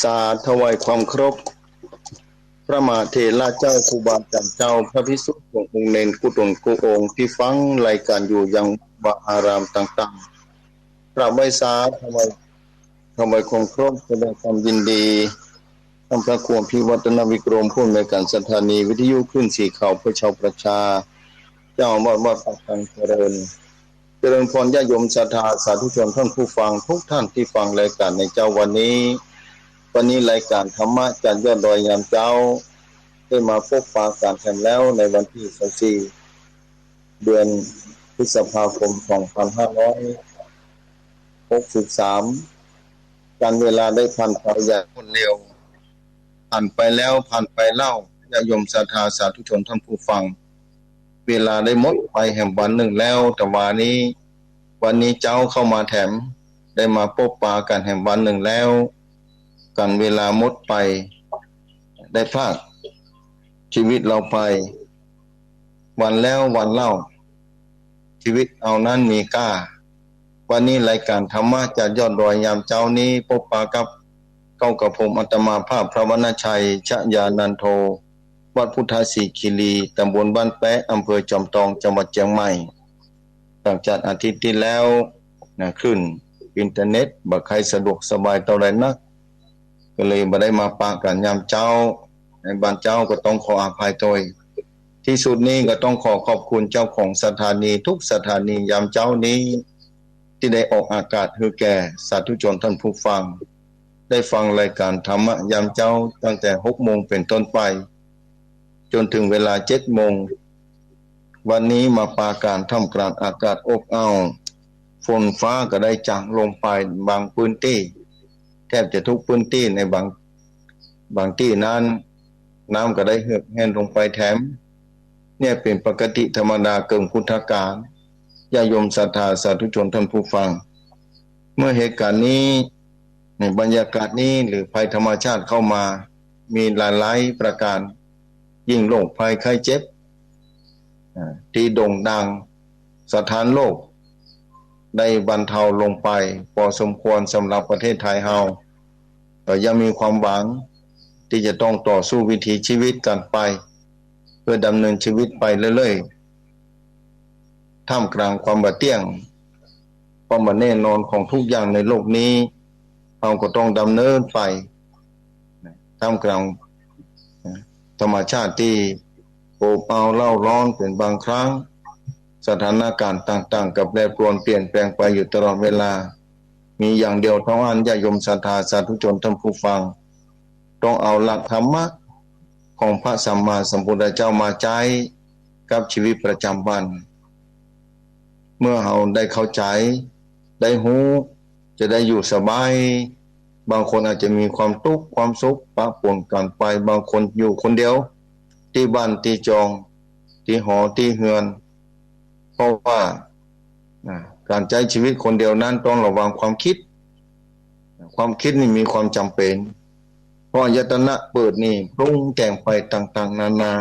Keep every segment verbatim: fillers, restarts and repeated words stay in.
สาถวายความเคารพ พระมหาเถระเจ้า ครูบาอาจารย์เจ้า พระภิกษุสงฆ์องค์เณรกู้ตนกู้องค์ตี้ฟังรายก๋านอยู่ยังวาอารามต่างๆ กราบไหว้สาถวาย ถวายความเคารพ แสดงความยินดี ท่านพระครูอภิวัฒนวิกรม ผู้อำนวยการสถานีวิทยุคลื่นสีขาวเพื่อชาวประชา เจ้าอาวาสวัดปากทางเจริญ เจริญพรญาติโยมศรัทธาสาธุชนท่านผู้ฟังทุกท่านตี้ฟังรายก๋านในเจ๊าวันนี้ วันนี้รายก๋านธรรมะจากยอดดอยยามเจ๊า ได้มาปะปะกั๋นแถมแล้วในวันตี้ซาวสี่ เดือนพฤษภาคม สองพันห้าร้อยหกสิบสาม กาลเวลาได้ผ่านไปอย่างรวดเร็ว ผ่านไปแล้วผ่านไปเล่า ญาติโยมศรัทธาสาธุชนท่านผู้ฟัง เวลาได้หมดไปแหมวันนึ่งแล้ว แต่วานี้ วันนี้เจ๊าเข้ามาแถม ได้มาปะปะกั๋นแหมวันนึ่งแล้ว กาลเวลาหมดไป ได้พรากชีวิตเฮาไป วันแล้ววันเล่า ชีวิตเฮานั้นมีก้า วันนี้รายก๋านธรรมะจากยอดดอยยามเจ๊านี้ ปะปะกับเก๊ากระผมอาตมาภาพพระวรรณชัย ชยานันโท วัดพุทธศรีคีรี ตำบลบ้านแป๊ะ อำเภอจอมตอง จังหวัดเจียงใหม่ หลังจากอาทิตย์ตี้แล้วนะ คลื่นอินเทอร์เน็ตบ่ค่อยสะดวกสบายเต้าใดนัก ก็เลยบ่ได้มาปะกั๋นยามเจ๊า ในบ้านเจ๊าก็ต้องขออภัยตวย ตี้สุดนี้ก็ต้องขอขอบคุณเจ้าของสถานีทุกสถานียามเจ๊านี้ ตี้ได้ออกอากาศหื้อแก่สาธุชนท่านผู้ฟัง ได้ฟังรายก๋านธรรมะยามเจ๊าตั้งแต่หกโมงเป๋นต้นไป จ๋นเถิงเวลาเจ็ดโมง วันนี้มาปะกั๋นท่ามกลางอากาศอบอ้าว ฝนฟ้าก็ได้จางลงไปบางพื้นตี้ แทบจะทุกพื้นตี้ ในบาง บางตี้นั้น น้ำก็ได้เหือดแห้งลงไปแถม เนี่ยเป๋นปกติธรรมดาเกิ่งพุทธกาล ญาติโยมศรัทธาสาธุชนท่านผู้ฟัง เมื่อเหตุก๋ารณ์นี้ ในบรรยากาศนี้หรือภัยธรรมชาติเข้ามา มีหลายๆ ประก๋าน ยิ่งโรคภัยไข้เจ็บ อ่า ตี้โด่งดังสถานโลก ได้บรรเทาลงไปพอสมควรสำหรับประเทศไทยเฮา ก็ยังมีความหวังตี้จะต้องต่อสู้วิถีชีวิตกั๋นไป เพื่อดำเนินชีวิตไปเรื่อยๆ ท่ามกลางความบ่เตี้ยง ความบ่แน่นอนของทุกอย่างในโลกนี้ เฮาก็ต้องดำเนินไป ท่ามกลาง ธรรมชาติตี้อบอ้าวเร้าร้อนเป๋นบางครั้ง สถานการณ์ต่างๆ ก็แปรปรวนเปลี่ยนแปลงไปอยู่ตลอดเวลา มีอย่างเดียวเต้าอั้น ญาติโยมศรัทธาสาธุชนท่านผู้ฟัง ต้องเอาหลักธรรมะของพระสัมมาสัมพุทธเจ้ามาใจ๊กับชีวิตประจำวัน เมื่อเฮาได้เข้าใจ๋ ได้ฮู้ จะได้อยู่สบาย บางคนอาจจะมีความตุ๊กข์ความสุขปะปนกั๋นไป บางคนอยู่คนเดียว ตี้บ้านตี้จอง ตี้หอตี้เฮือน เพราะว่า นะ ก๋านใจ๊ชีวิตคนเดียวนั้นต้องระวังความกึ๊ด ความกึ๊ดนี่มีความจ๋ำเป๋น เพราะอายตนะเปิดนี่ปรุงแต่งไปต่างๆ นานา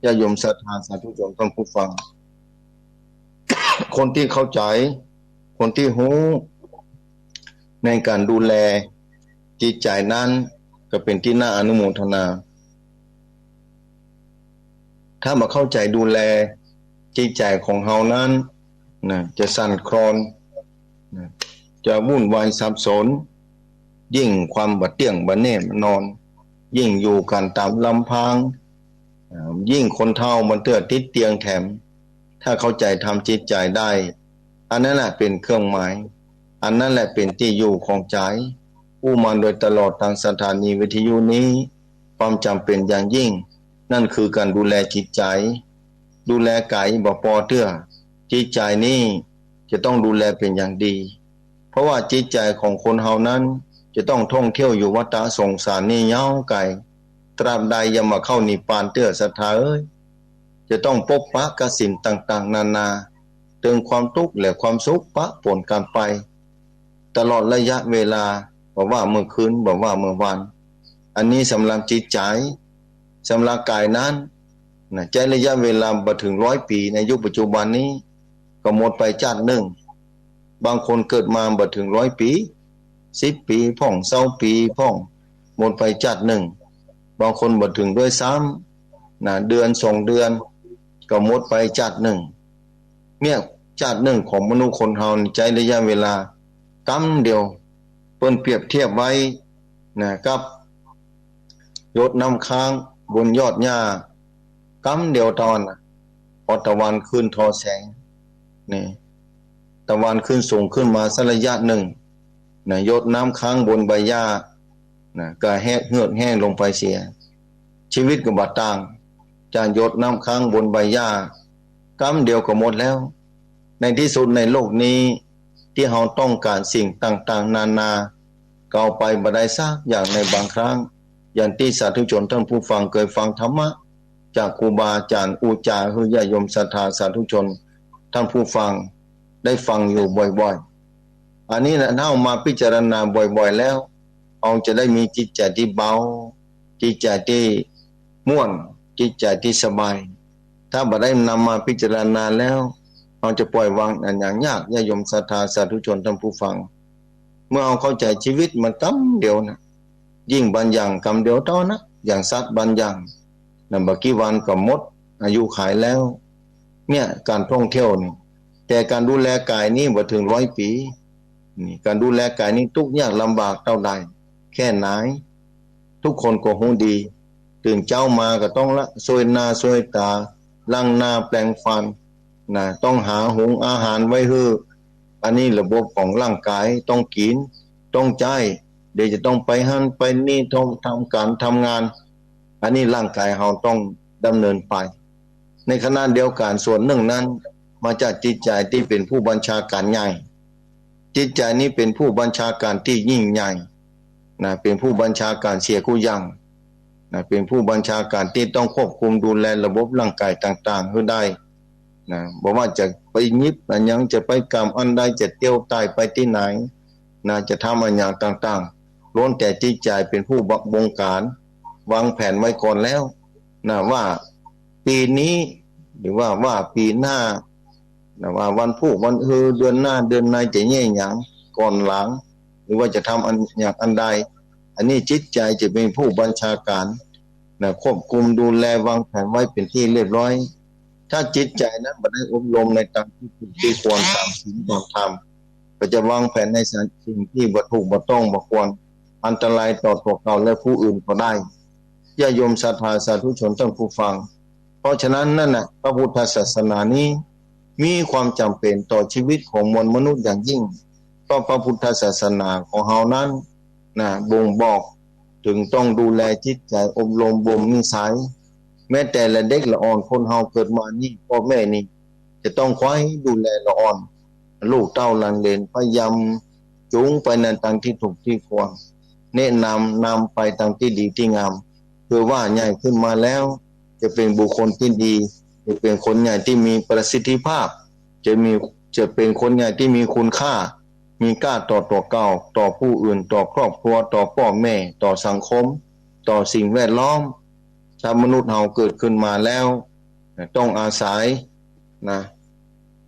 ญาติโยมศรัทธาสาธุชนท่านผู้ฟัง คนตี้เข้าใจ๋ คนตี้ฮู้ ในก๋านดูแลจิตใจ๋นั้น ก็เป๋นตี้น่าอนุโมทนา ถ้าบ่เข้าใจ๋ดูแลจิตใจ๋ของเฮานั้น นะ จะสั่นคลอน นะ จะวุ่นวายสับสน ยิ่งความบ่เตี้ยงบ่แน่นอน ยิ่งอยู่กั๋นต๋ามลำพัง อ่า ยิ่งคนเฒ่าบ่เตื้อติดเตียงแถม ถ้าเข้าใจ๋ธรรมจิตใจ๋ได้ อันนั้นแหละเป๋นเครื่องหมาย อันนั้นแหละเป๋นตี้อยู่ของใจ๋ อู้มาโดยตลอดตางสถานีวิทยุนี้ ความจ๋ำเป๋นอย่างยิ่ง นั่นคือก๋านดูแลจิตใจ๋ ดูแลก๋ายบ่ปอเตื้อ จิตใจ๋นี้จะต้องดูแลเป๋นอย่างดี เพราะว่าจิตใจ๋ของคนเฮานั้นจะต้องท่องเที่ยวอยู่วัฏฏะสงสารนี้ยาวไก๋ ตราบใดยังบ่เข้านิพพานเตื้อศรัทธาเอ๋ย จะต้องปบปะกับสิ่งต่างๆ นานา เถิงความตุ๊กข์และความสุขปะปนกั๋นไป ตลอดระยะเวลา บ่ว่าเมื่อคืน บ่ว่าเมื่อวาน อันนี้สำหรับจิตใจ๋ สำหรับก๋ายนั้น นะ ใจ๊ระยะเวลาบ่เถิงร้อยปี๋ ในยุคปัจจุบันนี้ ก็หมดไปจ๊าดนึ่ง บางคนเกิดมาบ่เถิงร้อยปี๋ สิบปี๋พ่อง ซาวปี๋พ่อง หมดไปจ๊าดนึ่ง บางคนบ่เถิงด้วยซ้ำ นะ เดือนสองเดือน ก็หมดไปจ๊าดนึ่ง เนี่ย จ๊าดนึ่งของมนุษย์คนเฮานี่ใจ๊ระยะเวลากำเดียว เปิ้นเปรียบเทียบไว้ นะ กับหยดน้ำค้างบนยอดหญ้า กำเดียวเต้านั้นน่ะ พอตะวันขึ้นทอแสง นี่ ตะวันขึ้นสูงขึ้นมาสักระยะนึ่ง นะ หยดน้ำค้างบนใบหญ้า นะ ก็แห้ง เหือดแห้งลงไปเสีย ชีวิตก็บ่ต่าง จากหยดน้ำค้างบนใบหญ้า กำเดียวก็หมดแล้ว ในที่สุดในโลกนี้ ตี้เฮาต้องก๋านสิ่งต่างๆ นานา ก็เอาไปบ่ได้สักอย่างในบางครั้ง อย่างตี้สาธุชนท่านผู้ฟังเกยฟังธรรมะ จากครูบาอาจ๋ารย์อุจาหื้อญาติโยมศรัทธาสาธุชนท่านผู้ฟังได้ฟังอยู่บ่อยๆ อันนี้นะ ถ้าเอามาพิจารณาบ่อยๆ แล้ว เฮาจะได้มีจิตใจ๋ตี้เบา จิตใจ๋ตี้ม่วน จิตใจ๋ตี้สบาย ถ้าบ่ได้นำมาพิจารณาแล้ว เฮาจะปล่อยวางอันหยังยาก ญาติโยมศรัทธาสาธุชนท่านผู้ฟัง เมื่อเฮาเข้าใจ๋ชีวิตมันกำเดียวนะ ยิ่งบางอย่างกำเดียวเต้านะ อย่างสัตว์บางอย่างนะ บ่กี่วันก็หมดอายุขัยแล้ว เนี่ย ก๋านท่องเที่ยวนี่ แต่ก๋านดูแลก๋ายนี่บ่เถิงร้อยปี๋ นี่ ก๋านดูแลก๋ายนี่ตุ๊กยากลำบากเต้าใด แค่ไหน ทุกคนก็ฮู้ดี ตื่นเจ๊ามาก็ต้องละ ส่วยหน้าส่วยต๋า ล้างหน้าแปรงฟัน นะ ต้องหาหุงอาหารไว้หื้อ อันนี้ระบบของร่างก๋าย ต้องกิ๋น ต้องใจ๊ เดี๋ยวจะต้องไปหั้นไปนี่ ต้องทำก๋านทำงาน อันนี้ร่างก๋ายเฮาต้องดำเนินไป ในขณะเดียวกั๋นส่วนนึ่งนั้น มาจากจิตใจ๋ตี้เป๋นผู้บัญชาก๋านใหญ่ จิตใจ๋นี้เป๋นผู้บัญชาก๋านตี้ยิ่งใหญ่ นะ เป๋นผู้บัญชาก๋านเสียกู้อย่าง นะ เป๋นผู้บัญชาก๋านตี้ต้องควบคุมดูแลระบบร่างก๋ายต่างๆ หื้อได้ นะ บ่ว่าจะไปหยิบอันหยัง จะไปกำอันใด จะเตียวตายไปตี้ไหน นะ จะทำอันหยังต่างๆ ล้วนแต่จิตใจ๋เป๋นผู้บงก๋าน วางแผนไว้ก่อนแล้ว นะ ว่าปี๋นี้ หรือว่า ว่าปี๋หน้า นะ ว่าวันพูกวันฮือ เดือนหน้าเดือนในจะเยียะหยังก่อนหลัง หรือว่าจะทำอันหยังอันใด อันนี้จิตใจ๋จะเป๋นผู้บัญชาก๋าน นะ ควบคุมดูแลวางแผนไว้เป๋นตี้เรียบร้อย ถ้าจิตใจ๋นั้นบ่ได้อบรมในตางตี้ถูกตี้ควรต๋ามศีลต๋ามธรรม ก็จะวางแผนในสิ่งตี้บ่ถูกบ่ต้องบ่ควร อันตรายต่อตั๋วเก่าและผู้อื่นก็ได้ ญาติโยมศรัทธาสาธุชนท่านผู้ฟัง เพราะฉะนั้นนั่นน่ะ พระพุทธศาสนานี้มีความจ๋ำเป๋นต่อชีวิตของมวลมนุษย์อย่างยิ่ง เพราะพระพุทธศาสนาของเฮานั้น นะ บ่งบอกเถิงต้องดูแลจิตใจ๋ อบรมบ่มนิสัย แม้แต่ละเด็กละอ่อน คนเฮาเกิดมานี่ ป้อแม่นี่จะต้องคอยดูแลละอ่อน ลูกเต้าหลานเหลน พยายามจูงไปในตางตี้ถูกตี้ควร แนะนำ นำไปตางตี้ดีตี้งาม เปื้อว่าใหญ่ขึ้นมาแล้ว จะเป๋นบุคคลตี้ดี จะเป๋นคนใหญ่ตี้มีประสิทธิภาพ จะมี จะเป๋นคนใหญ่ตี้มีคุณค่า มีก้าต่อตั๋วเก่า ต่อผู้อื่น ต่อครอบครัว ต่อป้อแม่ ต่อสังคม ต่อสิ่งแวดล้อม ถ้ามนุษย์เฮาเกิดขึ้นมาแล้ว ต้องอาศัย นะ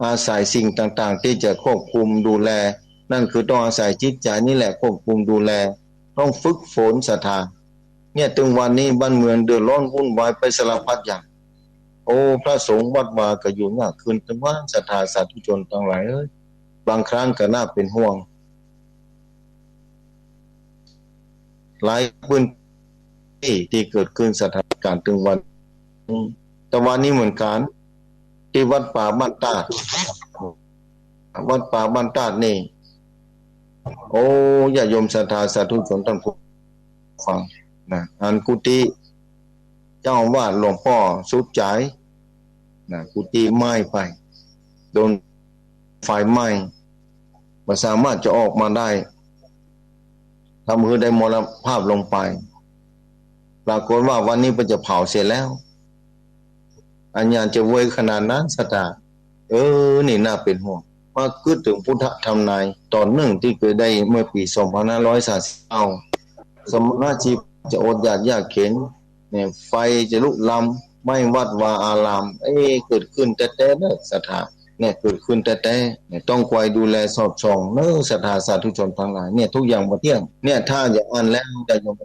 อาศัยสิ่งต่างๆ ตี้จะควบคุมดูแล นั่นคือต้องอาศัยจิตใจ๋นี่แหละควบคุมดูแล ต้องฝึกฝนศรัทธา เนี่ย ตึงวันนี้บ้านเมืองเดือดร้อนวุ่นวายไปสารพัดอย่าง โอ้ พระสงฆ์วัดวาก็อยู่ยากขึ้นตึงวัน ศรัทธาสาธุชนตังหลายเอ้ย บางครั้งก็น่าเป๋นห่วง หลายพื้นตี้ตี้เกิดขึ้นสถานก๋ารณ์ตึงวัน ตะวันนี้เหมือนกั๋น ตี้วัดป่าบ้านตาด วัดป่าบ้านตาดนี่ โอ้ ญาติโยมศรัทธาสาธุชนท่านผู้ฟังนะ อันกุฏิเจ้าอาวาสหลวงป้อสุขใจ๋นะ กุฏิไหม้ไป โดนไฟไหม้ บ่สามารถจะออกมาได้ ทำหื้อได้มรณภาพลงไป ปรากฏว่าวันนี้เปิ้นจะเผาเสียแล้ว อันหยังจะเวยขนาดนั้นศรัทธา เออ นี่น่าเป๋นห่วง มากึ๊ดเถิงพุทธธรรมนาย ต๋อนนึ่งตี้เกยได้เมื่อปี๋สองพันห้าร้อยสามสิบเก้า สมณชีพจะอดอยากยากเข็ญ เนี่ย ไฟจะลุกลาม ไหม้วัดวาอาราม เอ๊ะ เกิดขึ้นแต๊ๆ เน่อศรัทธา เนี่ย เกิดขึ้นแต๊ๆ เนี่ย ต้องคอยดูแลสอดส่องเน่อศรัทธาสาธุชนตังหลาย เนี่ย ทุกอย่างบ่เตี้ยง เนี่ย ถ้าอย่างอั้นแล้วญาติโยม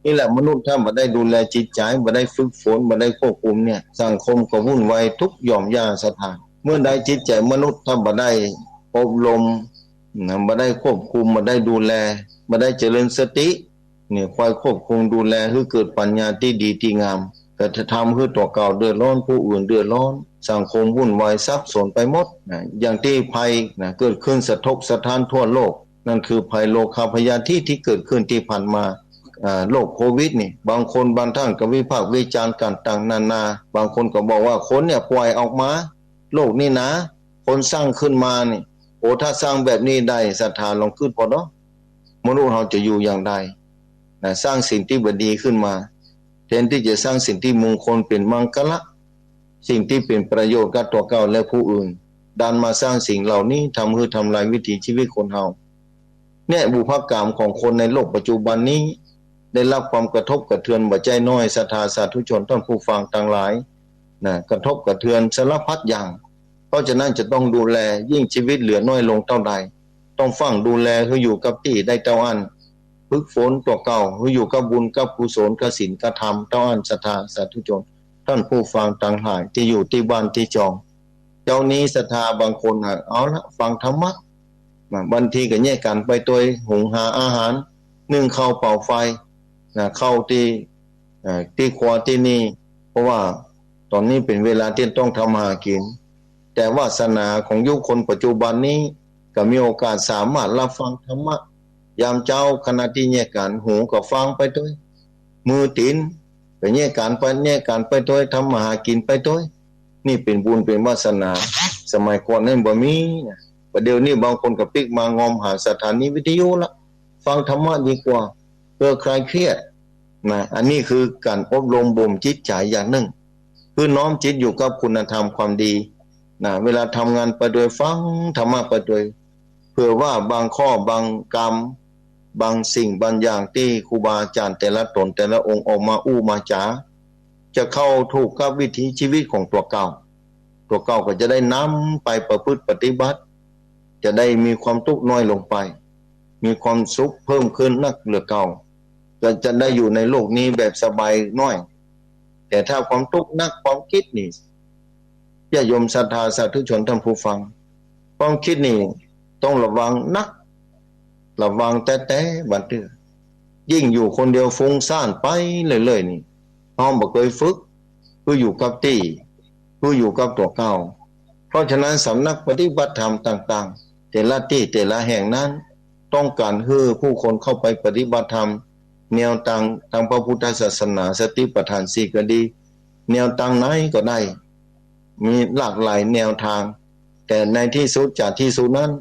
นี่แหละ มนุษย์ถ้าบ่ได้ดูแลจิตใจ๋ บ่ได้ฝึกฝน บ่ได้ควบคุมเนี่ย สังคมก็วุ่นวายตุ๊กย่อมยาศรัทธา เมื่อใดจิตใจ๋มนุษย์ถ้าบ่ได้อบรมนะ บ่ได้ควบคุม บ่ได้ดูแล บ่ได้เจริญสติ เนี่ย คอยควบคุมดูแลหื้อเกิดปัญญาตี้ดีตี้งาม ก็จะทำหื้อตั๋วเก่าเดือดร้อน ผู้อื่นเดือดร้อน สังคมวุ่นวายสับสนไปหมดนะ อย่างตี้ภัยนะ เกิดขึ้นสะทกสะท้านทั่วโลก นั่นคือภัยโรคาพยาธิที่เกิดขึ้นตี้ผ่านมา อ่า โรคโควิดนี่ บางคนบางท่านก็วิพากษ์วิจารณ์กั๋นต่างนานา บางคนก็บอกว่าคนเนี่ยป่วยออกมา โรคนี่นะ คนสร้างขึ้นมานี่ โอ้ ถ้าสร้างแบบนี้ได้ ศรัทธาลองกึ๊ดผ่อเนาะ มนุษย์เฮาจะอยู่อย่างใดนะ สร้างสิ่งตี้บ่ดีขึ้นมา แทนตี้จะสร้างสิ่งตี้มงคลเป๋นมังคละ สิ่งตี้เป๋นประโยชน์กับตั๋วเก่าและผู้อื่น ดันมาสร้างสิ่งเหล่านี้ ทำหื้อทำลายวิถีชีวิตคนเฮา เนี่ย บุพกรรมของคนในโลกปัจจุบันนี้ ได้รับความกระทบกระเทือนบ่ใจ้น้อย ศรัทธาสาธุชนท่านผู้ฟังตังหลายนะ กระทบกระเทือนสารพัดอย่าง เพราะฉะนั้นจะต้องดูแล ยิ่งชีวิตเหลือน้อยลงเต้าใด ต้องเฝ้าดูแลหื้ออยู่กับตี้ได้เต้าอั้น ฝึกฝนตั๋วเก่าหื้ออยู่กับบุญกับกุศลกับศีลกับธรรมเต้าอั้น ศรัทธาสาธุชนท่านผู้ฟังตังหลายตี้อยู่ตี้บ้านตี้จอง เดี๋ยวนี้ศรัทธาบางคนหาก เอาละ ฟังธรรมะนะ บางทีก็แยกกั๋นไปตวย หุงหาอาหาร นึ่งข้าวเป่าไฟนะ เข้าตี้ เอ่อ ตี้ครัวตี้นี่ เพราะว่าต๋อนนี้เป๋นเวลาตี้ต้องทำหากิ๋น แต่วาสนาของยุคคนปัจจุบันนี้ ก็มีโอกาสสามารถรับฟังธรรมะ ยามเจ๊าขณะตี้แยกกั๋น หูก็ฟังไปตวย มือตี๋นก็แยกกั๋นไป แยกกั๋นไปตวย ทำมาหากิ๋นไปตวย นี่เป๋นบุญเป๋นวาสนา สมัยก่อนนั้นบ่มีนะ ประเดี๋ยวนี้บางคนก็ปิ๊กมางอมหาสถานีวิทยุละ ฟังธรรมะดีกว่า เพื่อคลายเครียดนะ อันนี้คือก๋านอบรมบ่มจิตใจ๋อย่างนึ่ง คือน้อมจิตอยู่กับคุณธรรมความดีนะ เวลาทำงานไปตวย ฟังธรรมะไปตวย เผื่อว่าบางข้อบางกำ บางสิ่งบางอย่างตี้ครูบาอาจ๋ารย์แต่ละต๋นแต่ละองค์ออกมาอู้มาจ๋า จะเข้าถูกกับวิถีชีวิตของตั๋วเก่า ตั๋วเก่าก็จะได้นำไปประพฤติปฏิบัติ จะได้มีความตุ๊กข์น้อยลงไป มีความสุขเพิ่มขึ้นนักเหลือเก่า ก็จะได้อยู่ในโลกนี้แบบสบายน้อย แต่ถ้าความตุ๊กข์นัก ความกึ๊ดนี่ ญาติโยมศรัทธาสาธุชนท่านผู้ฟัง ความกึ๊ดนี่ต้องระวังนัก ระวังแต๊ๆ บางเตื้อ ยิ่งอยู่คนเดียวฟุ้งซ่านไปเรื่อยๆ นี่ เฮาบ่เกยฝึก คืออยู่กับตี้ คืออยู่กับตั๋วเก่า เพราะฉะนั้นสำนักปฏิบัติธรรมต่างๆ แต่ละตี้แต่ละแห่งนั้น ต้องก๋านหื้อผู้คนเข้าไปปฏิบัติธรรม แนวตางตางพระพุทธศาสนา สติปัฏฐานสี่ก็ดี แนวตางไหนก็ได้ มีหลากหลายแนวตาง แต่ในตี้สุดจากตี้สุดนั้น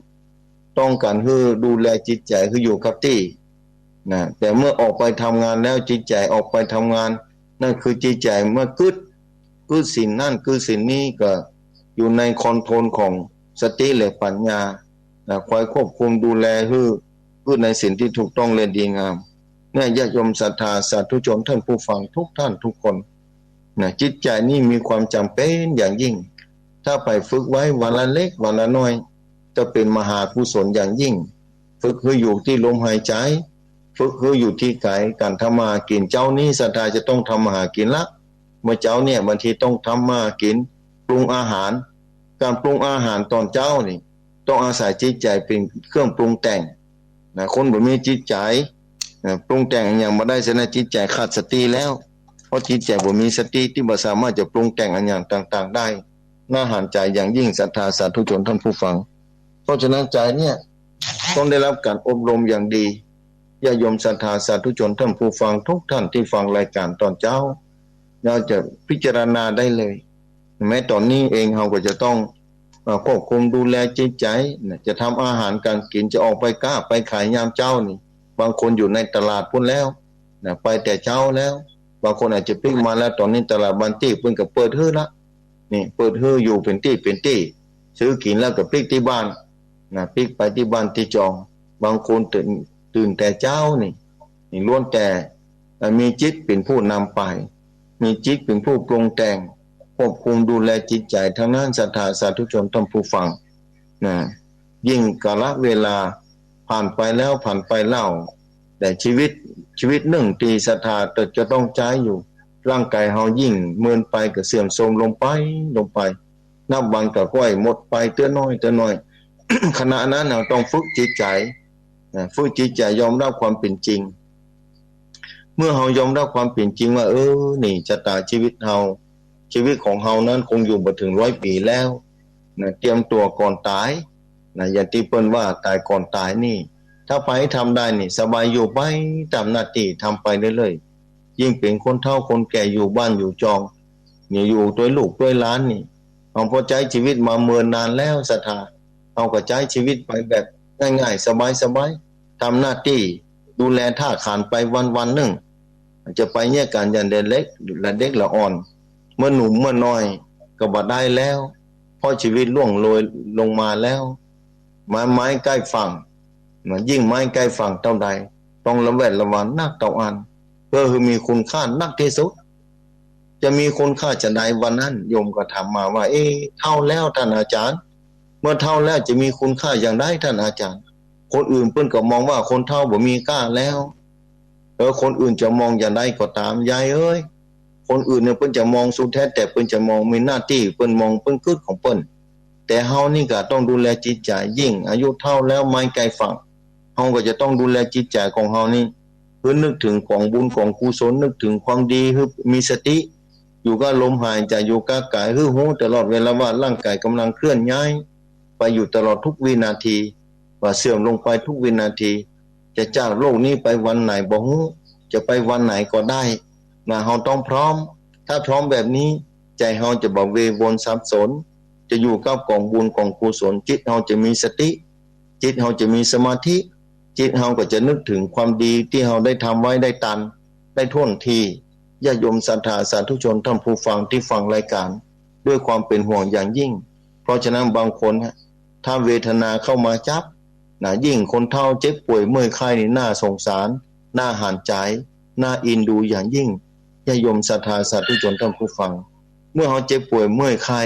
ต้องก๋านหื้อดูแลจิตใจ๋หื้ออยู่กับตี้นะ แต่เมื่อออกไปทำงานแล้ว จิตใจ๋ออกไปทำงาน นั่นคือจิตใจ๋เมื่อกึ๊ด กึ๊ดสิ่งนั้น กึ๊ดสิ่งนี้ ก็อยู่ในคอนโทรลของสติและปัญญานะ คอยควบคุมดูแลหื้อ กึ๊ดในสิ่งตี้ถูกต้องและดีงาม เนี่ย ญาติโยมศรัทธาสาธุชนท่านผู้ฟังทุกท่านทุกคนนะ จิตใจ๋นี่มีความจ๋ำเป๋นอย่างยิ่ง ถ้าใผฝึกไว้วันละเล็กวันละน้อย จะเป๋นมหากุศลอย่างยิ่ง ฝึกหื้ออยู่ตี้ลมหายใจ๋ ฝึกหื้ออยู่ตี้ก๋าย ก๋านทำมาหากิ๋น เจ๊านี้ศรัทธาจะต้องทำมาหากิ๋นละ เมื่อเจ๊าเนี่ยบางทีต้องทำมาหากิ๋น ปรุงอาหาร ก๋านปรุงอาหารต๋อนเจ๊านี่ ต้องอาศัยจิตใจ๋เป๋นเครื่องปรุงแต่งนะ คนบ่มีจิตใจ๋นะ ปรุงแต่งอะหยังบ่ได้ ฉะนั้นจิตใจ๋ขาดสติแล้ว เพราะจิตใจ๋บ่มีสติตี้บ่สามารถจะปรุงแต่งอะหยังต่างๆ ได้ น่าหันใจ๋อย่างยิ่งศรัทธาสาธุชนท่านผู้ฟัง เพราะฉะนั้นใจ๋เนี่ยต้องได้รับก๋านอบรมอย่างดี ญาติโยมศรัทธาสาธุชนท่านผู้ฟังทุกท่านตี้ฟังรายก๋านต๋อนเจ๊า เราจะพิจารณาได้เลย แม้ต๋อนนี้เองเฮาก็จะต้อง เอ่อ ควบคุมดูแลจิตใจ๋นะ จะทำอาหารก๋านกิ๋น จะออกไปก๊าไปขายยามเจ๊านี่ บางคนอยู่ในตลาดปู้นแล้วนะ ไปแต่เจ๊าแล้ว บางคนอาจจะปิ๊กมาแล้ว ต๋อนนี้ตลาดบ้านตี้เปิ้นก็เปิดหื้อละ นี่ เปิดหื้ออยู่เป๋นตี้เป๋นตี้ ซื้อกิ๋นแล้วก็ปิ๊กตี้บ้านนะ ปิ๊กไปตี้บ้านตี้จอง บางคนตื่น ตื่นแต่เจ๊านี่ นี่ล้วนแต่ เอ่อ มีจิตเป๋นผู้นำไป มีจิตเป๋นผู้ปรุงแต่ง ควบคุมดูแลจิตใจ๋ตังนั้น ศรัทธาสาธุชนท่านผู้ฟังนะ ยิ่งกาลเวลาผ่านไปแล้วผ่านไปเล่า แต่ชีวิต ชีวิตนึ่งตี้ศรัทธาจะต้องใจ๊อยู่ ร่างก๋ายเฮายิ่งเมินไปก็เสื่อมโทรมลงไป ลงไป นับวันก็ค่อยหมดไปเตื้อน้อยเตื้อน้อย ขณะนั้นเฮาต้องฝึกจิตใจ๋ นะ ฝึกจิตใจ๋ยอมรับความเป๋นจริง เมื่อเฮายอมรับความเป๋นจริงว่า เออ นี่ชะต๋าชีวิตเฮา ชีวิตของเฮานั้นคงอยู่บ่เถิงร้อยปี๋แล้ว นะ เตรียมตั๋วก่อนต๋าย นะ อย่างตี้เปิ้นว่าต๋ายก่อนต๋ายนี่ ถ้าใผทำได้นี่ สบายอยู่ไปต๋ามหน้าตี้ ทำไปเรื่อยๆ ยิ่งเป๋นคนเฒ่าคนแก่อยู่บ้านอยู่จอง นี่อยู่ตวยลูกตวยหลานนี่ เฮาผ่อใจ๊ชีวิตมาเมินนานแล้วศรัทธา เฮาก็ใจ๊ชีวิตไปแบบง่ายๆ สบายๆ ทำหน้าตี้ดูแลถ้าขานไปวันๆ นึ่ง จะไปเยียะก๋านอย่างเด็กละเด็กละอ่อน เมื่อหนุ่มเมื่อน้อยก็บ่ได้แล้ว เพราะชีวิตล่วงโรยลงมาแล้ว ไม้ ไม้ใก้ฝั่ง นะ ยิ่งไม้ใก้ฝั่งเต้าใด ต้องระแวดระวังนักเต้าอั้น เพื่อหื้อมีคุณค่านักตี้สุด จะมีคุณค่าจาใด วันนั้นโยมก็ถามมาว่า เอ๊ะ เฒ่าแล้วต้านอาจ๋ารย์ เมื่อเฒ่าแล้วจะมีคุณค่าอย่างใดต้านอาจ๋ารย์ คนอื่นเปิ้นก็มองว่าคนเฒ่าบ่มีค่าแล้ว เออ คนอื่นจะมองอย่างใดก็ต๋าม ยายเอ้ย คนอื่นเนี่ยเปิ้นจะมองสุดแท้ แต่เปิ้นจะมองมีหน้าตี้ เปิ้นมองเปิ้นกึ๊ดของเปิ้น แต่เฮานี่ก็ต้องดูแลจิตใจ๋ ยิ่งอายุเฒ่าแล้วไม้ใก้ฝั่ง เฮาก็จะต้องดูแลจิตใจ๋ของเฮานี่ หื้อนึกเถิงก๋องบุญก๋องกุศล นึกเถิงความดี หื้อมีสติ อยู่กับลมหายใจ๋ อยู่กับก๋าย หื้อฮู้ตลอดเวลาว่าร่างก๋ายก่ำลังเคลื่อนย้ายไปอยู่ตลอดทุกวินาที ว่าเสื่อมลงไปทุกวินาที จะจากโลกนี้ไปวันไหนบ่ฮู้ จะไปวันไหนก็ได้ นะ เฮาต้องพร้อม ถ้าพร้อมแบบนี้ ใจ๋เฮาจะบ่เววนสับสน จะอยู่กับก๋องบุญก๋องกุศล จิตเฮาจะมีสติ จิตเฮาจะมีสมาธิ จิตเฮาก็จะนึกเถิงความดีตี้เฮาได้ทำไว้ ได้ตัน ได้ถ้วนที ญาติโยมศรัทธาสาธุชนท่านผู้ฟังตี้ฟังรายก๋าน ด้วยความเป๋นห่วงอย่างยิ่ง เพราะฉะนั้นบางคนฮะ ถ้าเวทนาเข้ามาจับ นะ ยิ่งคนเฒ่าเจ็บป่วยเมื่อยไข้นี่น่าสงสาร น่าหันใจ๋ น่าเอ็นดูอย่างยิ่ง ญาติโยมศรัทธาสาธุชนท่านผู้ฟัง เมื่อเฮาเจ็บป่วยเมื่อยไข้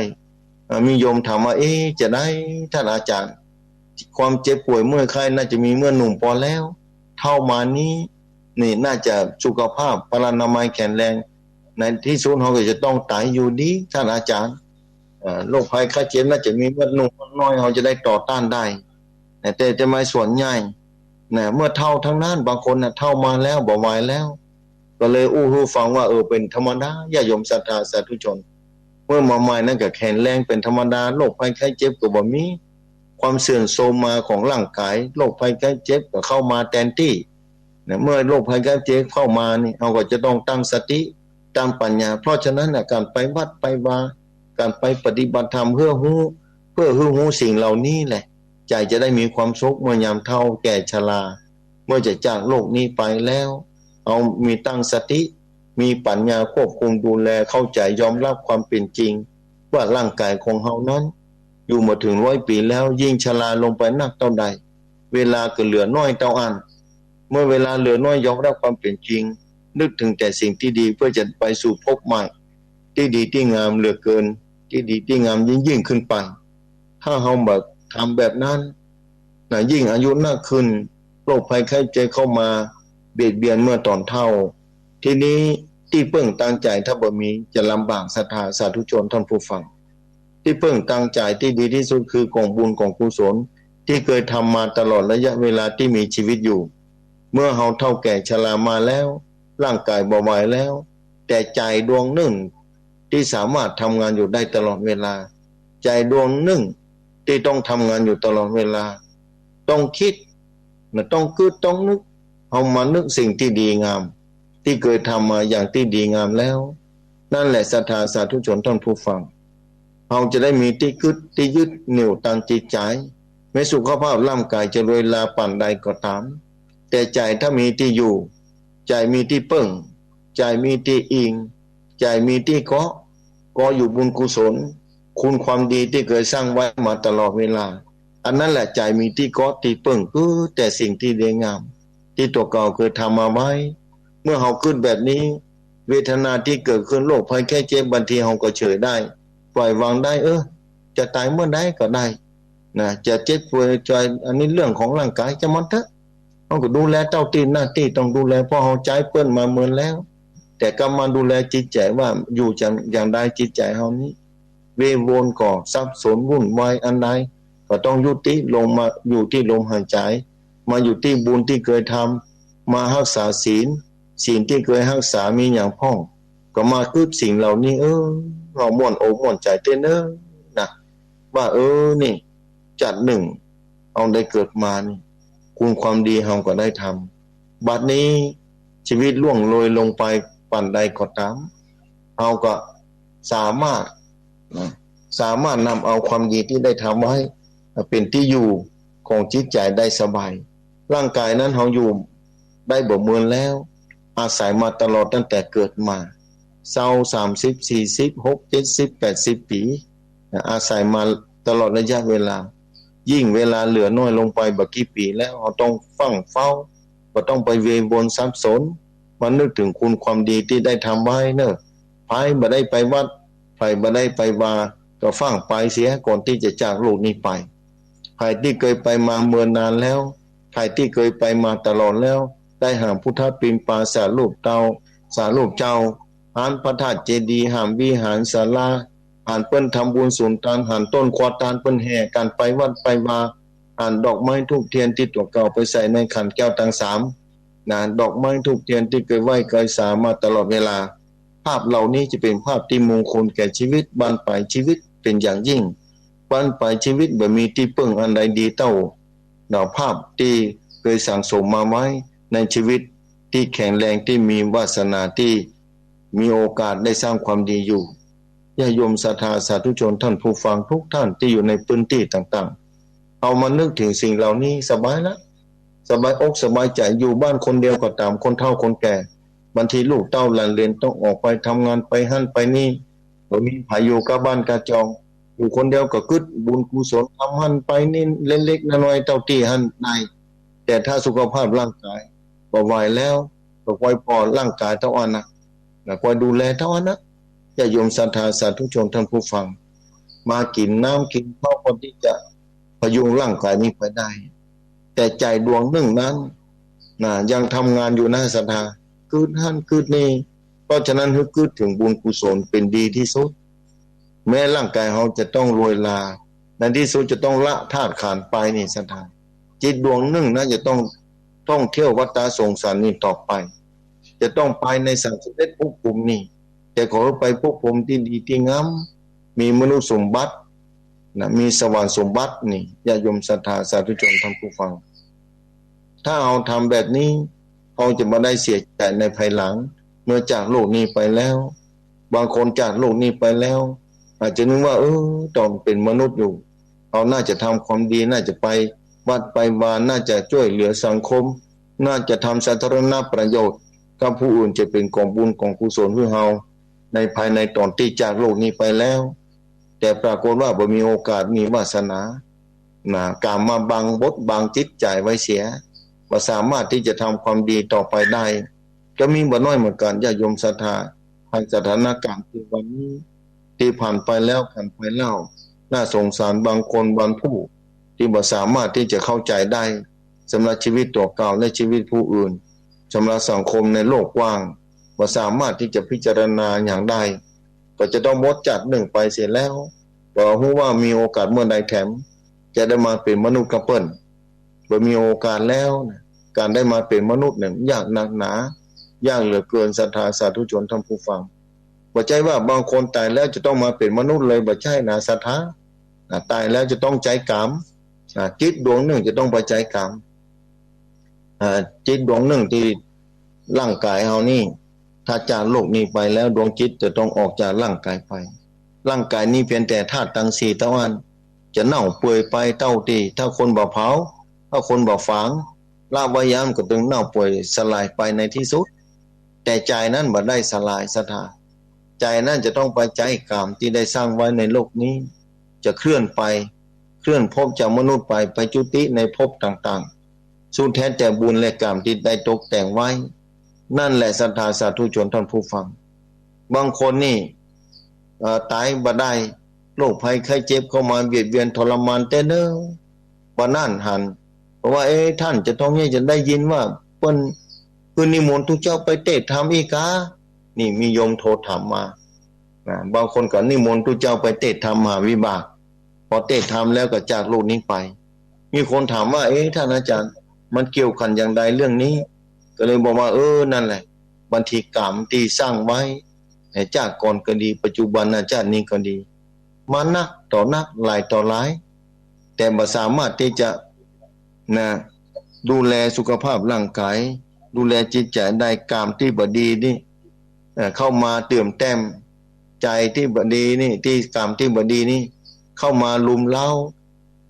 อ่า มีโยมถามว่า เอ๊ะ จาใดต้านอาจ๋ารย์ ความเจ็บป่วยเมื่อยไข้น่าจะมีเมื่อหนุ่มปอแล้ว เฒ่ามานี้ นี่น่าจะสุขภาพพลานามัยแข็งแรง ในตี้สุดเฮาก็จะต้องต๋ายอยู่ดีต้านอาจ๋ารย์ เอ่อ โรคภัยไข้เจ็บน่าจะมีเมื่อหนุ่มเมื่อน้อย เฮาจะได้ต่อต้านได้ นะ แต่ แต่มาส่วนใหญ่ นะ เมื่อเฒ่าตังนั้น บางคนน่ะเฒ่ามาแล้ว บ่ไหวแล้ว ก็เลยอู้หื้อฟังว่า เออ เป๋นธรรมดา ญาติโยมศรัทธาสาธุชน เมื่อมาใหม่นั้นก็แข็งแรงเป๋นธรรมดา โรคภัยไข้เจ็บก็บ่มี ความเสื่อมโทรมมาของร่างก๋าย โรคภัยไข้เจ็บก็เข้ามาแตนตี้ นะ เมื่อโรคภัยไข้เจ็บเข้ามานี่ เฮาก็จะต้องตั้งสติ ตั้งปัญญา เพราะฉะนั้นน่ะ ก๋านไปวัดไปวา ก๋านไปปฏิบัติธรรมเพื่อฮู้ เพื่อหื้อฮู้สิ่งเหล่านี้แหละ ใจ๋จะได้มีความสุขเมื่อยามเฒ่าแก่ชรา เมื่อจะจากโลกนี้ไปแล้ว เฮามีตั้งสติ มีปัญญาควบคุมดูแล เข้าใจ๋ยอมรับความเป๋นจริง ว่าร่างก๋ายของเฮานั้น อยู่บ่เถิงร้อยปี๋แล้ว ยิ่งชราลงไปนักเต้าใด เวลาก็เหลือน้อยเต้าอั้น เมื่อเวลาเหลือน้อย ยอมรับความเป๋นจริง นึกเถิงแต่สิ่งตี้ดี เพื่อจะไปสู่ภพใหม่ ตี้ดีตี้งามเหลือเกิน ตี้ดีตี้งามยิ่งๆ ขึ้นไป ถ้าเฮาบ่ทำแบบนั้น นะ ยิ่งอายุนักขึ้น โรคภัยไข้เจ็บเข้ามาเบียดเบียนเมื่อต๋อนเฒ่า ทีนี้ตี้เปิ้งตางใจ๋ถ้าบ่มี จะลำบากศรัทธาสาธุชนท่านผู้ฟัง ตี้เปิ้งตางใจ๋ตี้ดีตี้สุดคือก๋องบุญก๋องกุศล ตี้เกยทำมาตลอดระยะเวลาตี้มีจีวิตอยู่ เมื่อเฮาเฒ่าแก่ชรามาแล้ว ร่างก๋ายบ่ไหวแล้ว แต่ใจ๋ดวงนึ่งตี้สามารถทำงานอยู่ได้ตลอดเวลา ใจ๋ดวงนึ่งตี้ต้องทำงานอยู่ตลอดเวลา ต้องกึ๊ด นะ ต้องกึ๊ด ต้องนึก เฮามานึกสิ่งตี้ดีงาม ตี้เกยทำมาอย่างตี้ดีงามแล้ว นั่นแหละศรัทธาสาธุชนท่านผู้ฟัง เฮาจะได้มีตี้กึ๊ดตี้ยึดเหนี่ยวตางจิตใจ๋ แม้สุขภาพร่างก๋ายจะรวยราปานใดก็ต๋าม แต่ใจ๋ถ้ามีตี้อยู่ ใจ๋มีตี้เปิ้ง ใจ๋มีตี้อิง ใจ๋มีตี้เกาะ เกาะอยู่บุญกุศล คุณความดีตี้เกยสร้างไว้มาตลอดเวลา อันนั้นแหละใจ๋มีตี้เกาะตี้เปิ้ง กึ๊ดแต่สิ่งตี้ดีงาม ตี้ตั๋วเก่าเกยทำมาไว้ เมื่อเฮากึ๊ดแบบนี้ เวทนาตี้เกิดขึ้น โรคภัยไข้เจ็บ บางทีเฮาก็เฉยได้ ปล่อยวางได้ เออ จะต๋ายเมื่อใดก็ได้ นะ จะเจ็บป่วยจะ อันนี้เรื่องของร่างก๋าย จะมันเถอะ เฮาก็ดูแลเต้าตี้หน้าตี้ต้องดูแล เพราะเฮาใจ๊เปิ้นมาเมินแล้ว แต่กลับมาดูแลจิตใจ๋ว่าอยู่อย่าง อย่างใด จิตใจ๋เฮานี้ เววนก่อ สับสน วุ่นวายอันใด ก็ต้องยุติลงมาอยู่ตี้ลมหายใจ๋ มาอยู่ตี้บุญตี้เกยทำ มาฮักษาศีล ศีลตี้เกยฮักษามีหยังพ่อง ก็มาคึดสิ่งเหล่านี้ เออ เฮาม่วนอกม่วนใจ๋เต๊อะเน่อนะ ว่า เออ นี่ จัดนึ่ง เฮาได้เกิดมานี่ คุณความดีเฮาก็ได้ทำ บัดนี้ชีวิตล่วงเลยลงไปปานใดก็ต๋าม เฮาก็สามารถ นะ สามารถนำเอาความดีตี้ได้ทำไว้ เป๋นตี้อยู่ของจิตใจ๋ได้สบาย ร่างกายนั้นเฮาอยู่ได้บ่เมินแล้ว อาศัยมาตลอดตั้งแต่เกิดมา ซาว สามสิบ สี่สิบ หก เจ็ดสิบ แปดสิบ ปี๋ นะ อาศัยมาตลอดระยะเวลา ยิ่งเวลาเหลือน้อยลงไปบ่กี่ปี๋แล้ว เฮาต้องฟั่งเฝ้า บ่ต้องไปเววนสับสน มานึกเถิงคุณความดีตี้ได้ทำไว้เน่อ ใผบ่ได้ไปวัด ใผบ่ได้ไปวา ก็ฟั่งไปเสียก่อนตี้จะจากโลกนี้ไป ใผตี้เกยไปมาเมินนานแล้ว ใผตี้เกยไปมาตลอดแล้ว ได้หาพุทธปิมปาสารูปเต้า สารูปเจ้า หันพระธาตุเจดีย์ หันวิหารศาลา หันเปิ้นทำบุญสุนตาน หันต้นครัวตานเปิ้นแห่กั๋นไปวัดไปวา หันดอกไม้ธูปเตียนตี้ตั๋วเก่าไปใส่ในขันแก้วตังสาม นะ ดอกไม้ธูปเตียนตี้เกยไหว้เกยสามาตลอดเวลา ภาพเหล่านี้จะเป๋นภาพตี้มงคลแก่ชีวิต บั้นปลายชีวิตเป๋นอย่างยิ่ง บั้นปลายชีวิตบ่มีตี้เปิ้งอันใดดีเต้า นะ ภาพตี้เกยสั่งสมมาไว้ในชีวิตตี้แข็งแรง ตี้มีวาสนา ตี้มีโอกาสได้สร้างความดีอยู่ ญาติโยมศรัทธาสาธุชนท่านผู้ฟังทุกท่านตี้อยู่ในพื้นตี้ต่างๆ เอามานึกเถิงสิ่งเหล่านี้สบายละ สบายอกสบายใจ๋ อยู่บ้านคนเดียวก็ต๋าม คนเฒ่าคนแก่ บางทีลูกเต้าหลานเหลนต้องออกไปทำงาน ไปหั้นไปนี่ บ่มีใผอยู่ก้าบ้านก้าจอง อยู่คนเดียวก็กึ๊ดบุญกุศล ทำหั้นไปนี่เล็กๆ น้อยๆ เต้าตี้หั้นได้ แต่ถ้าสุขภาพร่างกายบ่ไหวแล้ว ก็คอยผ่อร่างกายเต้าอั้นนะ นะ คอยดูแลเต้าอั้นนะ ญาติโยมศรัทธาสาธุชนท่านผู้ฟัง มากิ๋นน้ำกิ๋นข้าวก่อนตี้จะพยุงร่างกายนี้ไปได้ แต่ใจ๋ดวงนึ่งนั้น นะ ยังทำงานอยู่นะศรัทธา กึ๊ดหั้นกึ๊ดนี่ เพราะฉะนั้นหื้อกึ๊ดเถิงบุญกุศลเป๋นดีตี้สุด แม้ร่างกายเฮาจะต้องโรยลา ในตี้สุดจะต้องละธาตุขันธ์ไปนี่ศรัทธา จิตดวงนึ่งนั้นจะต้องท่องเที่ยววัฏฏะสงสารนี้ต่อไป จะต้องไปในสามสิบเอ็ดภพภูมินี้ แต่ขอหื้อไปภพภูมิตี้ดีตี้งาม มีมนุษย์สมบัติ นะ มีสวรรค์สมบัตินี่ ญาติโยมศรัทธาสาธุชนท่านผู้ฟัง ถ้าเฮาทำแบบนี้ เฮาจะบ่ได้เสียใจ๋ในภายหลัง เมื่อจากโลกนี้ไปแล้ว บางคนจากโลกนี้ไปแล้ว อาจจะนึกว่า เออ ต๋อนเป๋นมนุษย์อยู่ เฮาน่าจะทำความดี น่าจะไปวัดไปวา น่าจะจ้วยเหลือสังคม น่าจะทำสาธารณประโยชน์กับผู้อื่น จะเป๋นก๋องบุญก๋องกุศลหื้อเฮา ในภายในต๋อนตี้จากโลกนี้ไปแล้ว แต่ปรากฏว่าบ่มีโอกาส มีวาสนา นะ ก๋รรมมาบังบดบังจิตใจ๋ไว้เสีย บ่สามารถตี้จะทำความดีต่อไปได้ ก็มีบ่น้อยเหมือนกั๋น ญาติโยมศรัทธา ในสถานการณ์ตี้วันนี้ ตี้ผ่านไปแล้ว ผ่านไปแล้ว น่าสงสารบางคนบางผู้ ตี้บ่สามารถตี้จะเข้าใจ๋ได้ สำหรับชีวิตตั๋วเก่าและชีวิตผู้อื่น สำหรับสังคมในโลกกว้าง บ่สามารถตี้จะพิจารณาหยังได้ ก็จะต้องหมดจากนึ่งไปเสียแล้ว บ่ฮู้ว่ามีโอกาสเมื่อใดแถม จะได้มาเป๋นมนุษย์กับเปิ้น บ่มีโอกาสแล้วนะ ก๋านได้มาเป๋นมนุษย์เนี่ยยากนักหนา ยากเหลือเกิน ศรัทธาสาธุชนท่านผู้ฟัง บ่ใจ้ว่าบางคนต๋ายแล้วจะต้องมาเป๋นมนุษย์เลย บ่ใจ้นะศรัทธา นะ ต๋ายแล้วจะต้องใจ๊ก๋รรม นะ จิตดวงนึ่งจะต้องไปใจ๊ก๋รรม อ่า จิตดวงนึ่งตี้ร่างก๋ายเฮานี่ ถ้าจากโลกนี้ไปแล้ว ดวงจิตจะต้องออกจากร่างก๋ายไป ร่างก๋ายนี้เปียงแต่ธาตุตังสี่เต้าอั้น จะเน่าเปื่อยไปเต้าตี้ ถ้าคนบ่เผา ถ้าคนบ่ฝัง ละไว้ยามก็ตึงเน่าเปื่อยสลายไปในตี้สุด แต่ใจ๋นั้นบ่ได้สลายศรัทธา ใจ๋นั้นจะต้องไปใจ๊ก๋รรมตี้ได้สร้างไว้ในโลกนี้ จะเคลื่อนไป เคลื่อนภพจากมนุษย์ไป ไปจุติในภพต่างๆ สุดแท้แต่บุญและก๋รรมตี้ได้ตกแต่งไว้ นั่นแหละศรัทธาสาธุชนท่านผู้ฟัง บางคนนี่ เอ่อ ต๋ายบ่ได้ โรคภัยไข้เจ็บเข้ามาเบียดเบียนทรมานเต๊อะเน่อ บ่านั้นหัน ราะว่า เอ๊ะ ท่านจะต้องเนี่ยจะได้ยินว่าเปิ้น คือนิมนต์ตุ๊เจ้าไปเตะธรรมอี้กา นี่มีโยมโทรถามมา นะ บางคนก็นิมนต์ตุ๊เจ้าไปเตะธรรมมหาวิบาก พอเตะธรรมแล้วก็จากโลกนี้ไป มีคนถามว่า เอ๊ะ ท่านอาจารย์ มันเกี่ยวกันอย่างใดเรื่องนี้ ก็เลยบอกว่า เออ นั่นแหละ บางทีกรรมตี้สร้างไว้ ในชาติก่อนก็ดี ปัจจุบันชาตินี้ก็ดี มานักต่อนัก หลายต่อหลาย แต่บ่สามารถที่จะ นะ ดูแลสุขภาพร่างกาย ดูแลจิตใจได้ กรรมตี้บ่ดีนี่ เอ่อ เข้ามาเติมแต้ม ใจตี้บ่ดีนี่ ตี้กรรมตี้บ่ดีนี่ เข้ามารุมเร้า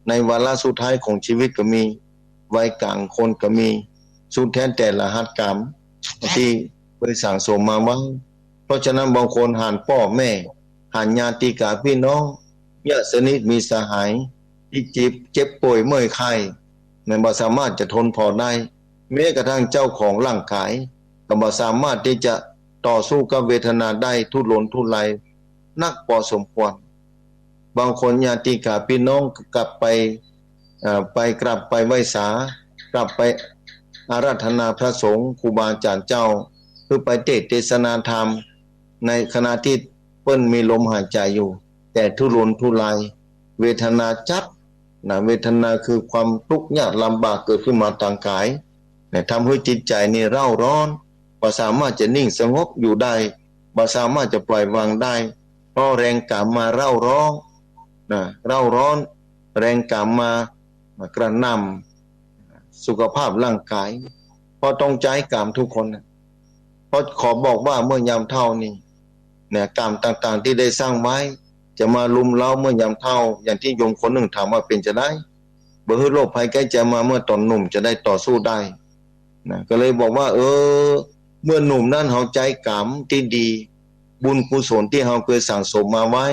ในวาระสุดท้ายของชีวิตก็มี วัยกลางคนก็มี สุดแท้แต่รหัสกรรมตี้เคยสั่งสมมาไว้ เพราะฉะนั้นบางคนหันป้อแม่ หันญาติกาพี่น้อง ญาติสนิทมิตรสหาย ตี้เจ็บ เจ็บป่วยเมื่อยไข้ มันบ่สามารถจะทนพอได้ แม้กระทั่งเจ้าของร่างกาย ก็บ่สามารถที่จะต่อสู้กับเวทนาได้ ทุรนทุรายนักพอสมควร บางคนญาติกาพี่น้องกลับไป เอ่อ ไปกราบไปไหว้สา กลับไปอาราธนาพระสงฆ์ ครูบาอาจารย์เจ้า คือไปเตสน์เทศนาธรรม ในขณะตี้เปิ้นมีลมหายใจอยู่ แต่ทุรนทุราย เวทนาจัดนะ เวทนาคือความทุกข์ยากลำบากเกิดขึ้นมาตางกาย นะ ทำหื้อจิตใจนี่เร่าร้อน บ่สามารถจะนิ่งสงบอยู่ได้ บ่สามารถจะปล่อยวางได้ เพราะแรงกรรมมาเร่าร้อน นะ เร่าร้อน แรงกรรมมา มากระหน่ำสุขภาพร่างกาย เพราะต้องใจ๊กรรมทุกคนนะ เพราะขอบอกว่าเมื่อยามเฒ่านี่ เนี่ย กรรมต่างๆ ตี้ได้สร้างไว้ จะมารุมเร้าเมื่อยามเฒ่า อย่างตี้โยมคนนึ่งถามว่าเป๋นจาใด บ่หื้อโรคภัยไข้เจ็บมาเมื่อต๋อนหนุ่มจะได้ต่อสู้ได้ นะ ก็เลยบอกว่า เออ เมื่อหนุ่มนั้นเฮาใจ๊กรรมตี้ดี บุญกุศลตี้เฮาเคยสั่งสมมาไว้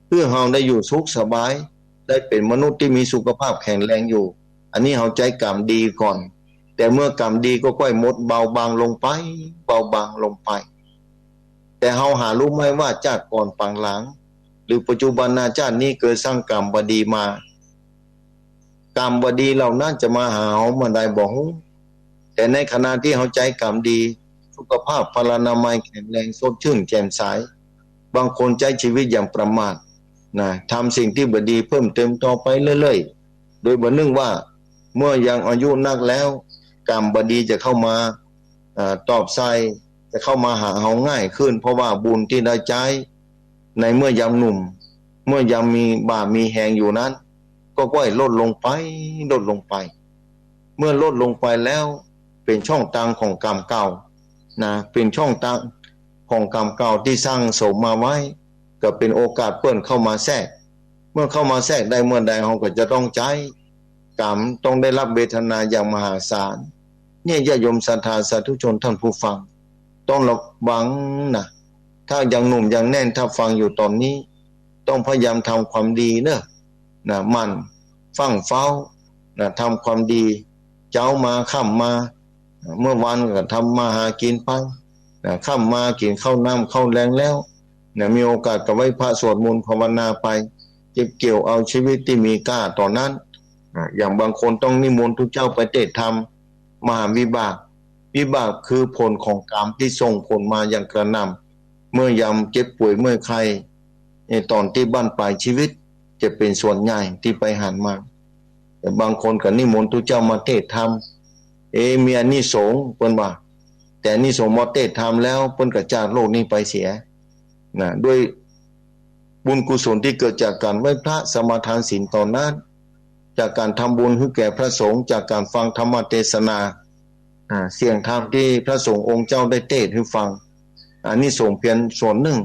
เปื้อเฮาได้อยู่สุขสบาย ได้เป๋นมนุษย์ตี้มีสุขภาพแข็งแรงอยู่ อันนี้เฮาใจ๊กรรมดีก่อน แต่เมื่อกรรมดีก็ค่อยหมดเบาบางลงไป เบาบางลงไป แต่เฮาหาฮู้ไหมว่าชาติก่อนปางหลัง หรือปัจจุบันชาตินี้เคยสร้างกรรมบ่ดีมา กรรมบ่ดีเหล่านั้นจะมาหาเฮาเมื่อใดบ่ฮู้ แต่ในขณะตี้เฮาใจ๊กรรมดี สุขภาพพลานามัยแข็งแรง สดชื่นแจ่มใส บางคนใจ๊ชีวิตอย่างประมาทนะ ทำสิ่งตี้บ่ดีเพิ่มเติมต่อไปเรื่อยๆ โดยบ่นึกว่าเมื่อยังอายุนักแล้ว กรรมบ่ดีจะเข้ามา เอ่อ ตอบใส่ จะเข้ามาหาเฮาง่ายขึ้น เพราะว่าบุญตี้ได้ใจ๊ในเมื่อยามหนุ่ม เมื่อยามมีบ่ามีแฮงอยู่นั้น ก็ค่อยลดลงไป ลดลงไป เมื่อลดลงไปแล้ว เป๋นช่องตางของกรรมเก่านะ เป๋นช่องตางของกรรมเก่าตี้สั่งสมมาไว้ ก็เป๋นโอกาสเปิ้นเข้ามาแทรก เมื่อเข้ามาแทรกได้เมื่อใด เฮาก็จะต้องใจ๊กรรม ต้องได้รับเวทนาอย่างมหาศาล เนี่ย ญาติโยมศรัทธาสาธุชนท่านผู้ฟัง ต้องระวังนะ ถ้ายังหนุ่มยังแน่น ถ้าฟังอยู่ต๋อนนี้ ต้องพยายามทำความดีเนอะ นะ หมั่นฟั่งเฟ้า นะ ทำความดี เจ๊ามา ค่ำมา นะ เมื่อวานก็ทำมาหากิ๋นไป นะ ค่ำมากิ๋นข้าวน้ำข้าวแลงแล้ว นะ มีโอกาสก็ไหว้พระสวดมนต์ภาวนาไป เก็บเกี่ยวเอาชีวิตตี้มีค่าต๋อนนั้น นะ อย่างบางคนต้องนิมนต์ตุ๊เจ้าไปเตสน์ธรรม มหาวิบาก วิบากคือผลของกรรมตี้ส่งผลมาอย่างกระหน่ำ เมื่อยามเจ็บป่วยเมื่อยไข้ ในต๋อนตี้บั้นปลายชีวิต จะเป๋นส่วนใหญ่ตี้ไปหันมา แต่บางคนก็นิมนต์ตุ๊เจ้ามาเตสน์ธรรม เอ๊ะ มีอานิสงส์เปิ้นว่า แต่อานิสงส์บ่เตสน์ธรรมแล้ว เปิ้นก็จากโลกนี้ไปเสีย นะ ด้วยบุญกุศลตี้เกิดจากก๋านไหว้พระสมาทานศีลต๋อนนั้น จากก๋านทำบุญหื้อแก่พระสงฆ์ จากก๋านฟังธรรมเทศนา อ่า เสียงธรรมตี้พระสงฆ์องค์เจ้าได้เตสน์หื้อฟัง อานิสงส์เพียงส่วนนึ่ง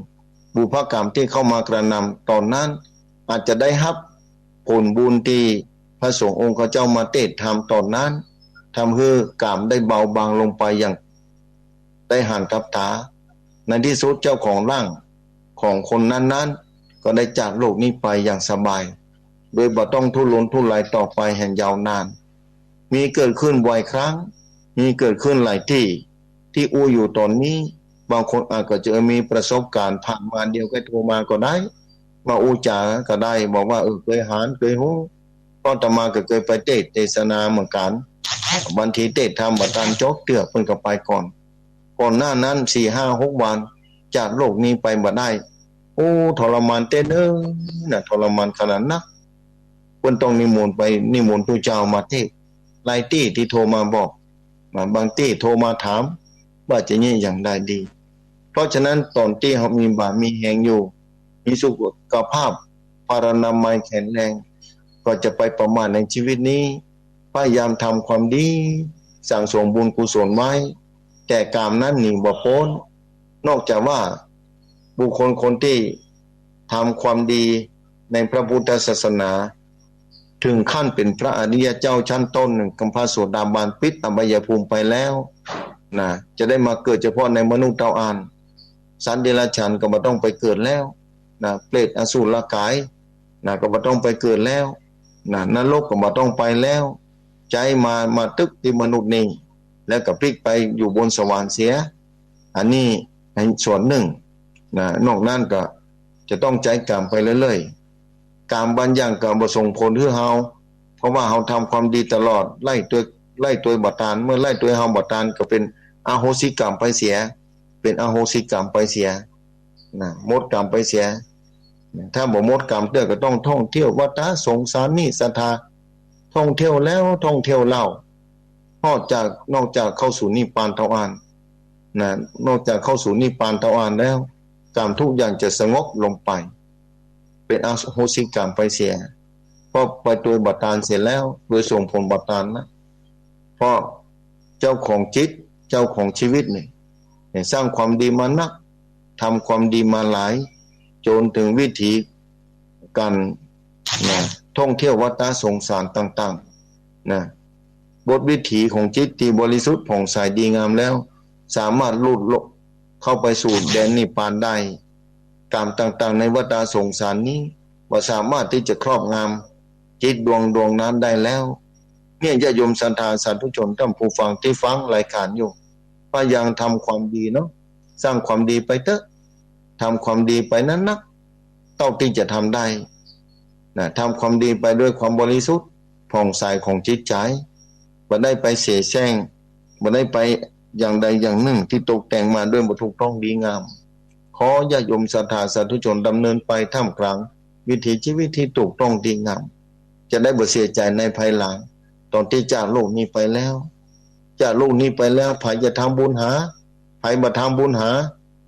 บุพกรรมตี้เข้ามากระหน่ำต๋อนนั้น อาจจะได้ฮับผลบุญตี้พระสงฆ์องค์เจ้ามาเตสน์ธรรมต๋อนนั้น ทำหื้อกรรมได้เบาบางลงไปอย่างได้หันกับต๋า ในตี้สุดเจ้าของร่างของคนนั้นๆ ก็ได้จากโลกนี้ไปอย่างสบาย โดยบ่ต้องทุรนทุรายต่อไปแหมยาวนาน มีเกิดขึ้นบ่อยครั้ง มีเกิดขึ้นหลายตี้ ตี้อู้อยู่ต๋อนนี้ บางคนอาจจะมีประสบก๋ารณ์ผ่านมา เดี๋ยวก็โทรมาก็ได้ มาอู้จ๋าก็ได้ บอกว่า เออ เกยหัน เกยฮู้ เพราะอาตมาก็เกยไปเตสน์เตสนาเหมือนกั๋น บางทีเตสน์ธรรมบ่ตันจบเตื้อ เปิ้นก็ไปก่อน ก่อนหน้านั้นสี่ห้าหกวัน จากโลกนี้ไปบ่ได้ โอ้ ทรมานเต๊อะเน่อนะ ทรมานขนาดนัก เปิ้นต้องนิมนต์ไป นิมนต์ตุ๊เจ้ามาเตสน์ หลายตี้ตี้โทรมาบอก นะ บางตี้โทรมาถาม ว่าจะเยียะอย่างใดดี เพราะฉะนั้นต๋อนตี้เฮามีบ่ามีแฮงอยู่ มีสุขภาพพลานามัยแข็งแรง ก็จะไปประมาทในชีวิตนี้ พยายามทำความดี สั่งสมบุญกุศลไว้ แต่กรรมนั้นหนีบ่ป๊น นอกจากว่าบุคคลคนตี้ทำความดีในพระพุทธศาสนา ถึงขั้นเป๋นพระอริยเจ้าชั้นต้นนึ่ง กำพร้าโสดาบัน ปิดอบายภูมิไปแล้วนะ จะได้มาเกิดเฉพาะในมนุษย์เต้าอั้น สัตว์เดรัจฉานก็บ่ต้องไปเกิดแล้วนะ เปรตอสุรกายนะ ก็บ่ต้องไปเกิดแล้วนะ นรกก็บ่ต้องไปแล้ว ใจ๊มา มาตึ๊กตี้มนุษย์นี่ แล้วก็ปิ๊กไปอยู่บนสวรรค์เสีย อันนี้ในส่วนนึ่งนะ นอกนั้นก็จะต้องใจ๊กรรมไปเรื่อยๆ กรรมบางอย่างก็บ่ส่งผลหื้อเฮา เพราะว่าเฮาทำความดีตลอด ไล่ตวย ไล่ตวยบ่ตัน เมื่อไล่ตวยเฮาบ่ตัน ก็เป๋นอโหสิกรรมไปเสีย เป๋นอโหสิกรรมไปเสียนะ หมดกรรมไปเสียนะ ถ้าบ่หมดกรรมเตื้อก็ต้องท่องเที่ยววัฏสงสารนี้ ศรัทธา ท่องเที่ยวแล้วท่องเที่ยวเล่า นอกจาก นอกจากเข้าสู่นิพพานเต้าอั้นนะ นอกจากเข้าสู่นิพพานเต้าอั้นแล้ว กรรมทุกอย่างจะสงบลงไป เป๋นอโหสิกรรมไปเสีย เพราะไปตวยบ่ตันเสียแล้ว โดยส่งผลบ่ตันนะ เพราะเจ้าของจิต เจ้าของชีวิตนี่ เนี่ย สร้างความดีมานัก ทำความดีมาหลาย จ๋นถึงวิถีก๋านนะ ท่องเที่ยววัฏสงสารต่างๆ นะ บทวิถีของจิตตี้บริสุทธิ์ผ่องใสดีงามแล้ว สามารถหลุดโลก เข้าไปสู่แดนนิพพานได้ กรรมต่างๆ ในวัฏสงสารนี้ บ่สามารถตี้จะครอบงำจิตดวง ดวงนั้นได้แล้ว เนี่ย ญาติโยมศรัทธาสาธุชนท่านผู้ฟังตี้ฟังรายการอยู่ พยายามทำความดีเนาะ สร้างความดีไปเต๊อะ ทำความดีไปนักๆ เต้าตี้จะทำได้นะ ทำความดีไปด้วยความบริสุทธิ์ผ่องใสของจิตใจ๋ บ่ได้ไปเสแสร้ง บ่ได้ไปอย่างใดอย่างนึ่งตี้ตกแต่งมาด้วยบ่ถูกต้องดีงาม ขอญาติโยมศรัทธาสาธุชนดำเนินไปท่ามกลางวิถีชีวิตตี้ถูกต้องดีงาม จะได้บ่เสียใจ๋ในภายหลัง ต๋อนตี้จากโลกนี้ไปแล้ว จากโลกนี้ไปแล้ว ใผจะทำบุญหา ใผบ่ทำบุญหา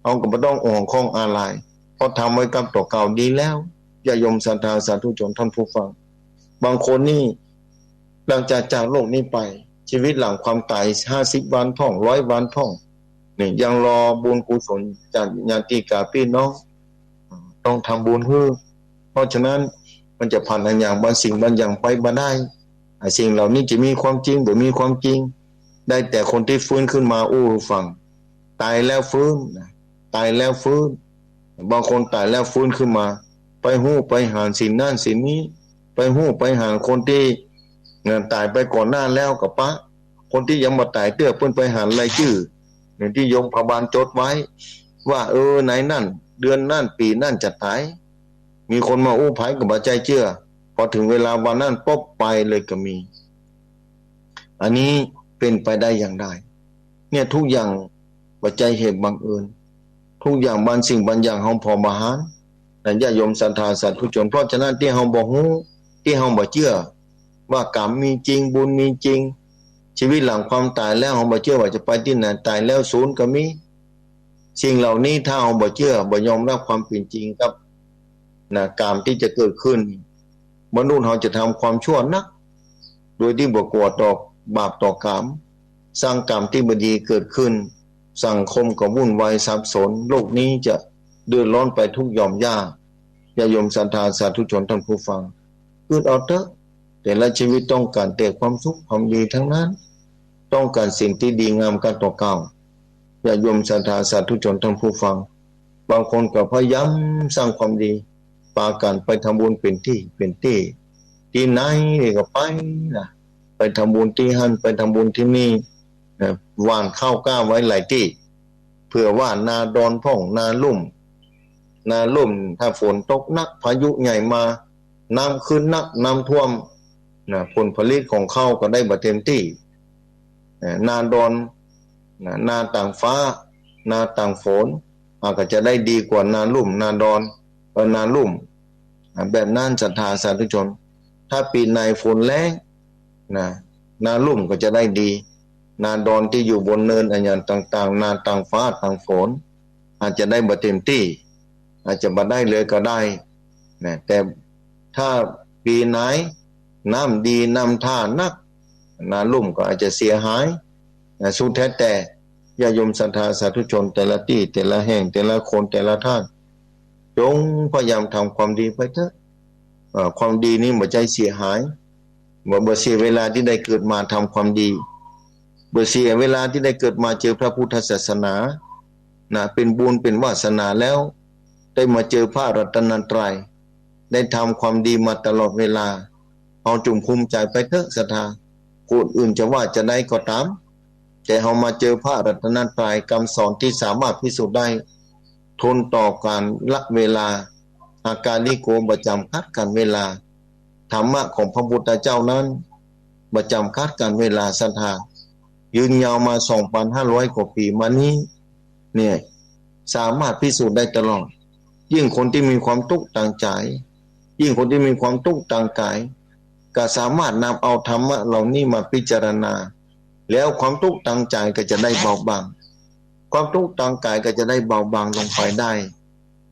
เฮาก็บ่ต้องห่วงข้องอาลัย เพราะทำไว้กับตั๋วเก่าดีแล้ว ญาติโยมศรัทธาสาธุชนท่านผู้ฟัง บางคนนี่ หลังจากจากโลกนี้ไป ชีวิตหลังความต๋ายห้าสิบวันพ่อง ร้อยวันพ่อง นี่ยังรอบุญกุศลจากญาติกาพี่น้อง ต้องทำบุญหื้อ เพราะฉะนั้นมันจะผ่านอันอย่างบางสิ่งบางอย่างไปบ่ได้ อ่ะ สิ่งเหล่านี้จะมีความจริง บ่มีความจริง ได้แต่คนตี้ฟื้นขึ้นมาอู้หื้อฟัง ต๋ายแล้วฟื้นนะ ต๋ายแล้วฟื้น บางคนต๋ายแล้วฟื้นขึ้นมา ไปฮู้ไปหาญสิ่งนั้นสิ่งนี้ ไปฮู้ไปหาญคนตี้ เอ่อ ต๋ายไปก่อนหน้าแล้วก็ปะ คนตี้ยังบ่ต๋ายเตื้อ เปิ้นไปหาญรายจื้อ อย่างตี้โยมพยาบาลจดไว้ ว่า เออ ในนั้น เดือนนั้น ปี๋นั้นจะต๋าย มีคนมาอู้ ใผก็บ่ใจ้เจื้อ พอถึงเวลาวันนั้นปุ๊บไปเลยก็มี อันนี้เป๋นไปได้อย่างใด เนี่ย ทุกอย่างบ่ใจ้เหตุบังเอิญ ทุกอย่างบางสิ่งบางอย่างเฮาผ่อบ่หัน นะ ญาติโยมศรัทธาสาธุชน เพราะฉะนั้นตี้เฮาบ่ฮู้ ตี้เฮาบ่เจื้อ ว่ากรรมมีจริง บุญมีจริง ชีวิตหลังความต๋ายแล้ว เฮาบ่เจื้อว่าจะไปตี้ไหน ต๋ายแล้วสูญก็มี สิ่งเหล่านี้ถ้าเฮาบ่เจื้อ บ่ยอมรับความเป๋นจริงกับ นะ กรรมตี้จะเกิดขึ้น มนุษย์เฮาจะทำความชั่วนัก โดยตี้บ่กั๋วต่อบาปต่อกรรม สร้างกรรมตี้บ่ดีเกิดขึ้น สังคมก็วุ่นวายสับสน โลกนี้จะเดือดร้อนไปทุกหย่อมหญ้า ญาติโยมศรัทธาสาธุชนท่านผู้ฟัง กึ๊ดเอาเต๊อะ แต่ละชีวิตต้องก๋านแต่ความสุขความดีทั้งนั้น ต้องก๋านสิ่งตี้ดีงามกั๋นตั๋วเก่า ญาติโยมศรัทธาสาธุชนท่านผู้ฟัง บางคนก็พยายามสร้างความดี ปากั๋นไปทำบุญเป๋นตี้เป๋นตี้ ตี้ไหนก็ไปนะ ไปทำบุญตี้หั้น ไปทำบุญตี้นี่นะ หว่านข้าวกล้าไว้หลายตี้ เผื่อว่านาดอนพ่อง นาลุ่ม นาลุ่ม ถ้าฝนตกหนัก พายุใหญ่มา น้ำขึ้นหนัก น้ำท่วม นะ ผลผลิตของข้าวก็ได้บ่เต็มตี้ นะ นาดอน นะ นาตางฟ้า นาตางฝน อาจจะได้ดีกว่านาลุ่ม นาดอน เออ นาลุ่ม นะ แบบนั้นศรัทธาสาธุชน ถ้าปีไหนฝนแล้ง นะ นาลุ่มก็จะได้ดี นาดอนตี้อยู่บนเนินอะหยังต่างๆ นาตางฟ้าตางฝน อาจจะได้บ่เต็มตี้ อาจจะบ่ได้เลยก็ได้ นะ แต่ถ้าปีไหนน้ำดีน้ำท่านัก นาลุ่มก็อาจจะเสียหาย นะ สุดแท้แต่ญาติโยมศรัทธาสาธุชนแต่ละตี้ แต่ละแห่ง แต่ละคน แต่ละท่าน จงพยายามทำความดีไปเถอะ เอ่อ ความดีนี้บ่ใจ้เสียหาย บ่ บ่เสียเวลาตี้ได้เกิดมาทำความดี บ่เสียเวลาตี้ได้เกิดมาเจอพระพุทธศาสนา นะ เป็นบุญเป็นวาสนาแล้ว ได้มาเจอพระรัตนตรัย ได้ทำความดีมาตลอดเวลา เฮาจุ่มภูมิใจ๋ไปเถอะศรัทธา คนอื่นจะว่าจะใดก็ต๋าม แต่เฮามาเจอพระรัตนตรัย กำสอนตี้สามารถพิสูจน์ได้ ทนต่อการละเวลา อากาลิโก บ่จ๋ำกัดกาลเวลา ธรรมะของพระพุทธเจ้านั้นบ่จ๋ำกัดกาลเวลาศรัทธา ยืนยาวมาสองปันห้าร้อยกว่าปี๋มานี้ เนี่ย สามารถพิสูจน์ได้ตลอด ยิ่งคนตี้มีความตุ๊กข์ตางใจ๋ ยิ่งคนตี้มีความตุ๊กข์ตางก๋าย ก็สามารถนำเอาธรรมะเหล่านี้มาพิจารณา แล้วความตุ๊กข์ตางใจ๋ก็จะได้เบาบาง ความตุ๊กข์ตางก๋ายก็จะได้เบาบางลงไปได้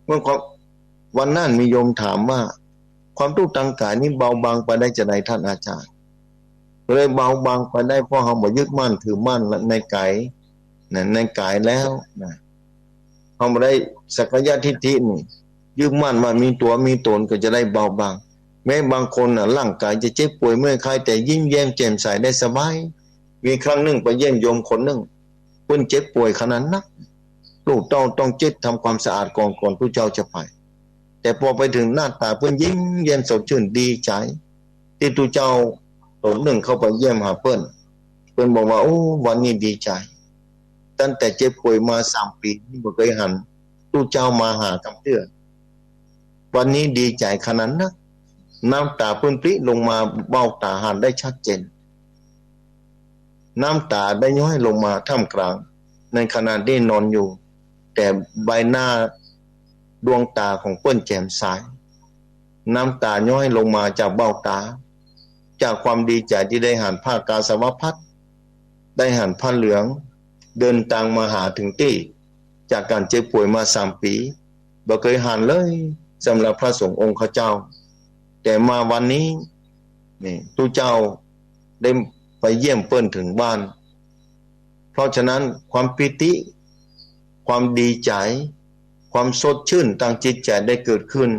เมื่อความ วันนั้นมีโยมถามว่า ความตุ๊กข์ตางก๋ายนี้เบาบางไปได้จาใดท่านอาจารย์ เลยเบาบางไปได้เพราะเฮาบ่ยึดมั่นถือมั่นในก๋าย นะ ในก๋ายแล้วนะ เฮาบ่ได้สักกายทิฏฐินี่ ยึดมั่นว่ามีตั๋วมีต๋นก็จะได้เบาบาง แม้บางคนน่ะ ร่างก๋ายจะเจ็บป่วยเมื่อยคลาย แต่ยิ้มแย้มแจ่มใสได้สบาย มีครั้งนึ่งไปเยี่ยมโยมคนนึ่ง เปิ้นเจ็บป่วยขนาดนัก ลูกเต้าต้องเช็ดทำความสะอาดก่อน ก่อนตุ๊เจ้าจะไป แต่ปอไปเถิงหน้าต๋าเปิ้นยิ้มแย้มสดชื่นดีใจ๋ ตี้ตุ๊เจ้าต๋นนึ่งเข้าไปเยี่ยมหาเปิ้น เปิ้นบอกว่า โอ้ วันนี้ดีใจ๋ ตั้งแต่เจ็บป่วยมาสามปี๋นี่บ่เกยหันตุ๊เจ้ามาหากำเตื้อ วันนี้ดีใจ๋ขนาดนัก น้ำต๋าเปิ้นปริลงมาเบ้าต๋าหันได้ชัดเจน น้ำต๋าได้ย้อยลงมาท่ามกลาง ในขณะตี้นอนอยู่ แต่ใบหน้าดวงต๋าของเปิ้นแจ่มใส น้ำต๋าย้อยลงมาจากเบ้าต๋า จากความดีใจ๋ตี้ได้หันผ้ากาสาวพัสตร์ ได้หันผ้าเหลือง เดินตางมาหาเถิงตี้ จากก๋านเจ็บป่วยมาสามปี๋ บ่เกยหันเลย สำหรับพระสงฆ์องค์ข้าเจ้า แต่มาวันนี้ นี่ ตุ๊เจ้าได้ไปเยี่ยมเปิ้นเถิงบ้าน เพราะฉะนั้นความปีติ ความดีใจ๋ ความสดชื่นตางจิตใจ๋ได้เกิดขึ้น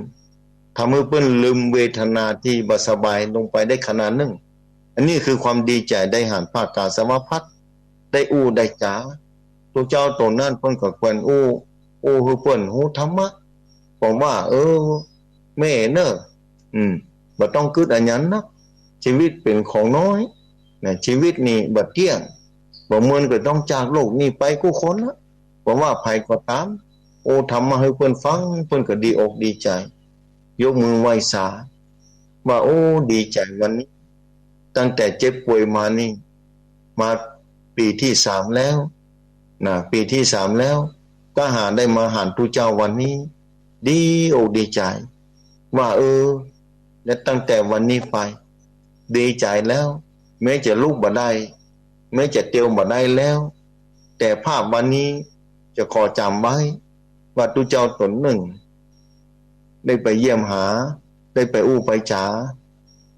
ทำหื้อเปิ้นลืมเวทนาตี้บ่สบายลงไปได้ขนาดนึ่ง อันนี้คือความดีใจ๋ได้หันผ้ากาสาวพัสตร์ ได้อู้ได้จ๋า ตุ๊เจ้าต๋นนั้นเปิ้นก็ควรอู้ อู้หื้อเปิ้นฮู้ธรรมะ บอกว่า เออ แม่เน่อ อืม บ่ต้องกึ๊ดอะหยังนัก ชีวิตเป๋นของน้อย นะ ชีวิตนี่บ่เตี้ยง บ่เมินก็ต้องจากโลกนี้ไปกู้คนละ บ่ว่าใผก็ต๋าม อู้ธรรมะหื้อเปิ้นฟัง เปิ้นก็ดีอกดีใจ๋ ยกมือไหว้สา ว่า โอ้ ดีใจ๋วันนี้ ตั้งแต่เจ็บป่วยมานี่ มาปี๋ตี้สามแล้ว นะ ปี๋ตี้สามแล้ว ก็หาได้มาหันตุ๊เจ้าวันนี้ ดีอกดีใจ๋ ว่า เออ และตั้งแต่วันนี้ไป ดีใจ๋แล้ว แม้จะลุกบ่ได้ แม้จะเตียวบ่ได้แล้ว แต่ภาพวันนี้จะขอจ๋ำไว้ ว่าตุ๊เจ้าต๋นนึ่ง ได้ไปเยี่ยมหา ได้ไปอู้ไปจ๋า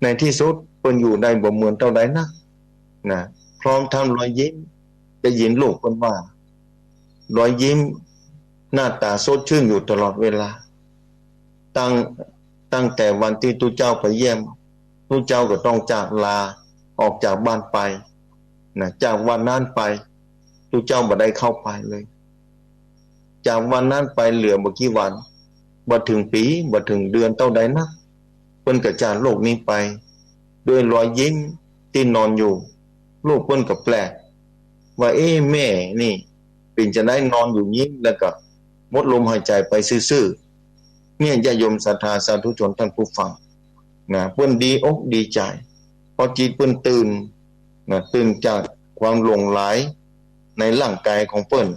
ในตี้สุดเปิ้นอยู่ได้บ่เมินเต้าใดนัก นะ พร้อมทั้งรอยยิ้ม ได้ยินลูกเปิ้นว่า รอยยิ้ม หน้าต๋าสดชื่นอยู่ตลอดเวลา ตั้ง ตั้งแต่วันตี้ตุ๊เจ้าไปเยี่ยม ตุ๊เจ้าก็ต้องจากลาออกจากบ้านไป นะ จากวันนั้นไป ตุ๊เจ้าบ่ได้เข้าไปเลย จากวันนั้นไปเหลือบ่กี่วัน บ่เถิงปี๋ บ่เถิงเดือนเต้าใดนัก เปิ้นก็จากโลกนี้ไป ด้วยรอยยิ้มตี้นอนอยู่ ลูกเปิ้นก็แปลก ว่า เอ๊ะ แม่นี่เป๋นจาใดนอนอยู่นี้ แล้วก็หมดลมหายใจ๋ไปซื่อๆ เนี่ย ญาติโยมศรัทธาสาธุชนท่านผู้ฟัง นะ เปิ้นดีอกดีใจ๋ พอจิตเปิ้นตื่นนะ ตื่นจากความหลงไหลในร่างกายของเปิ้น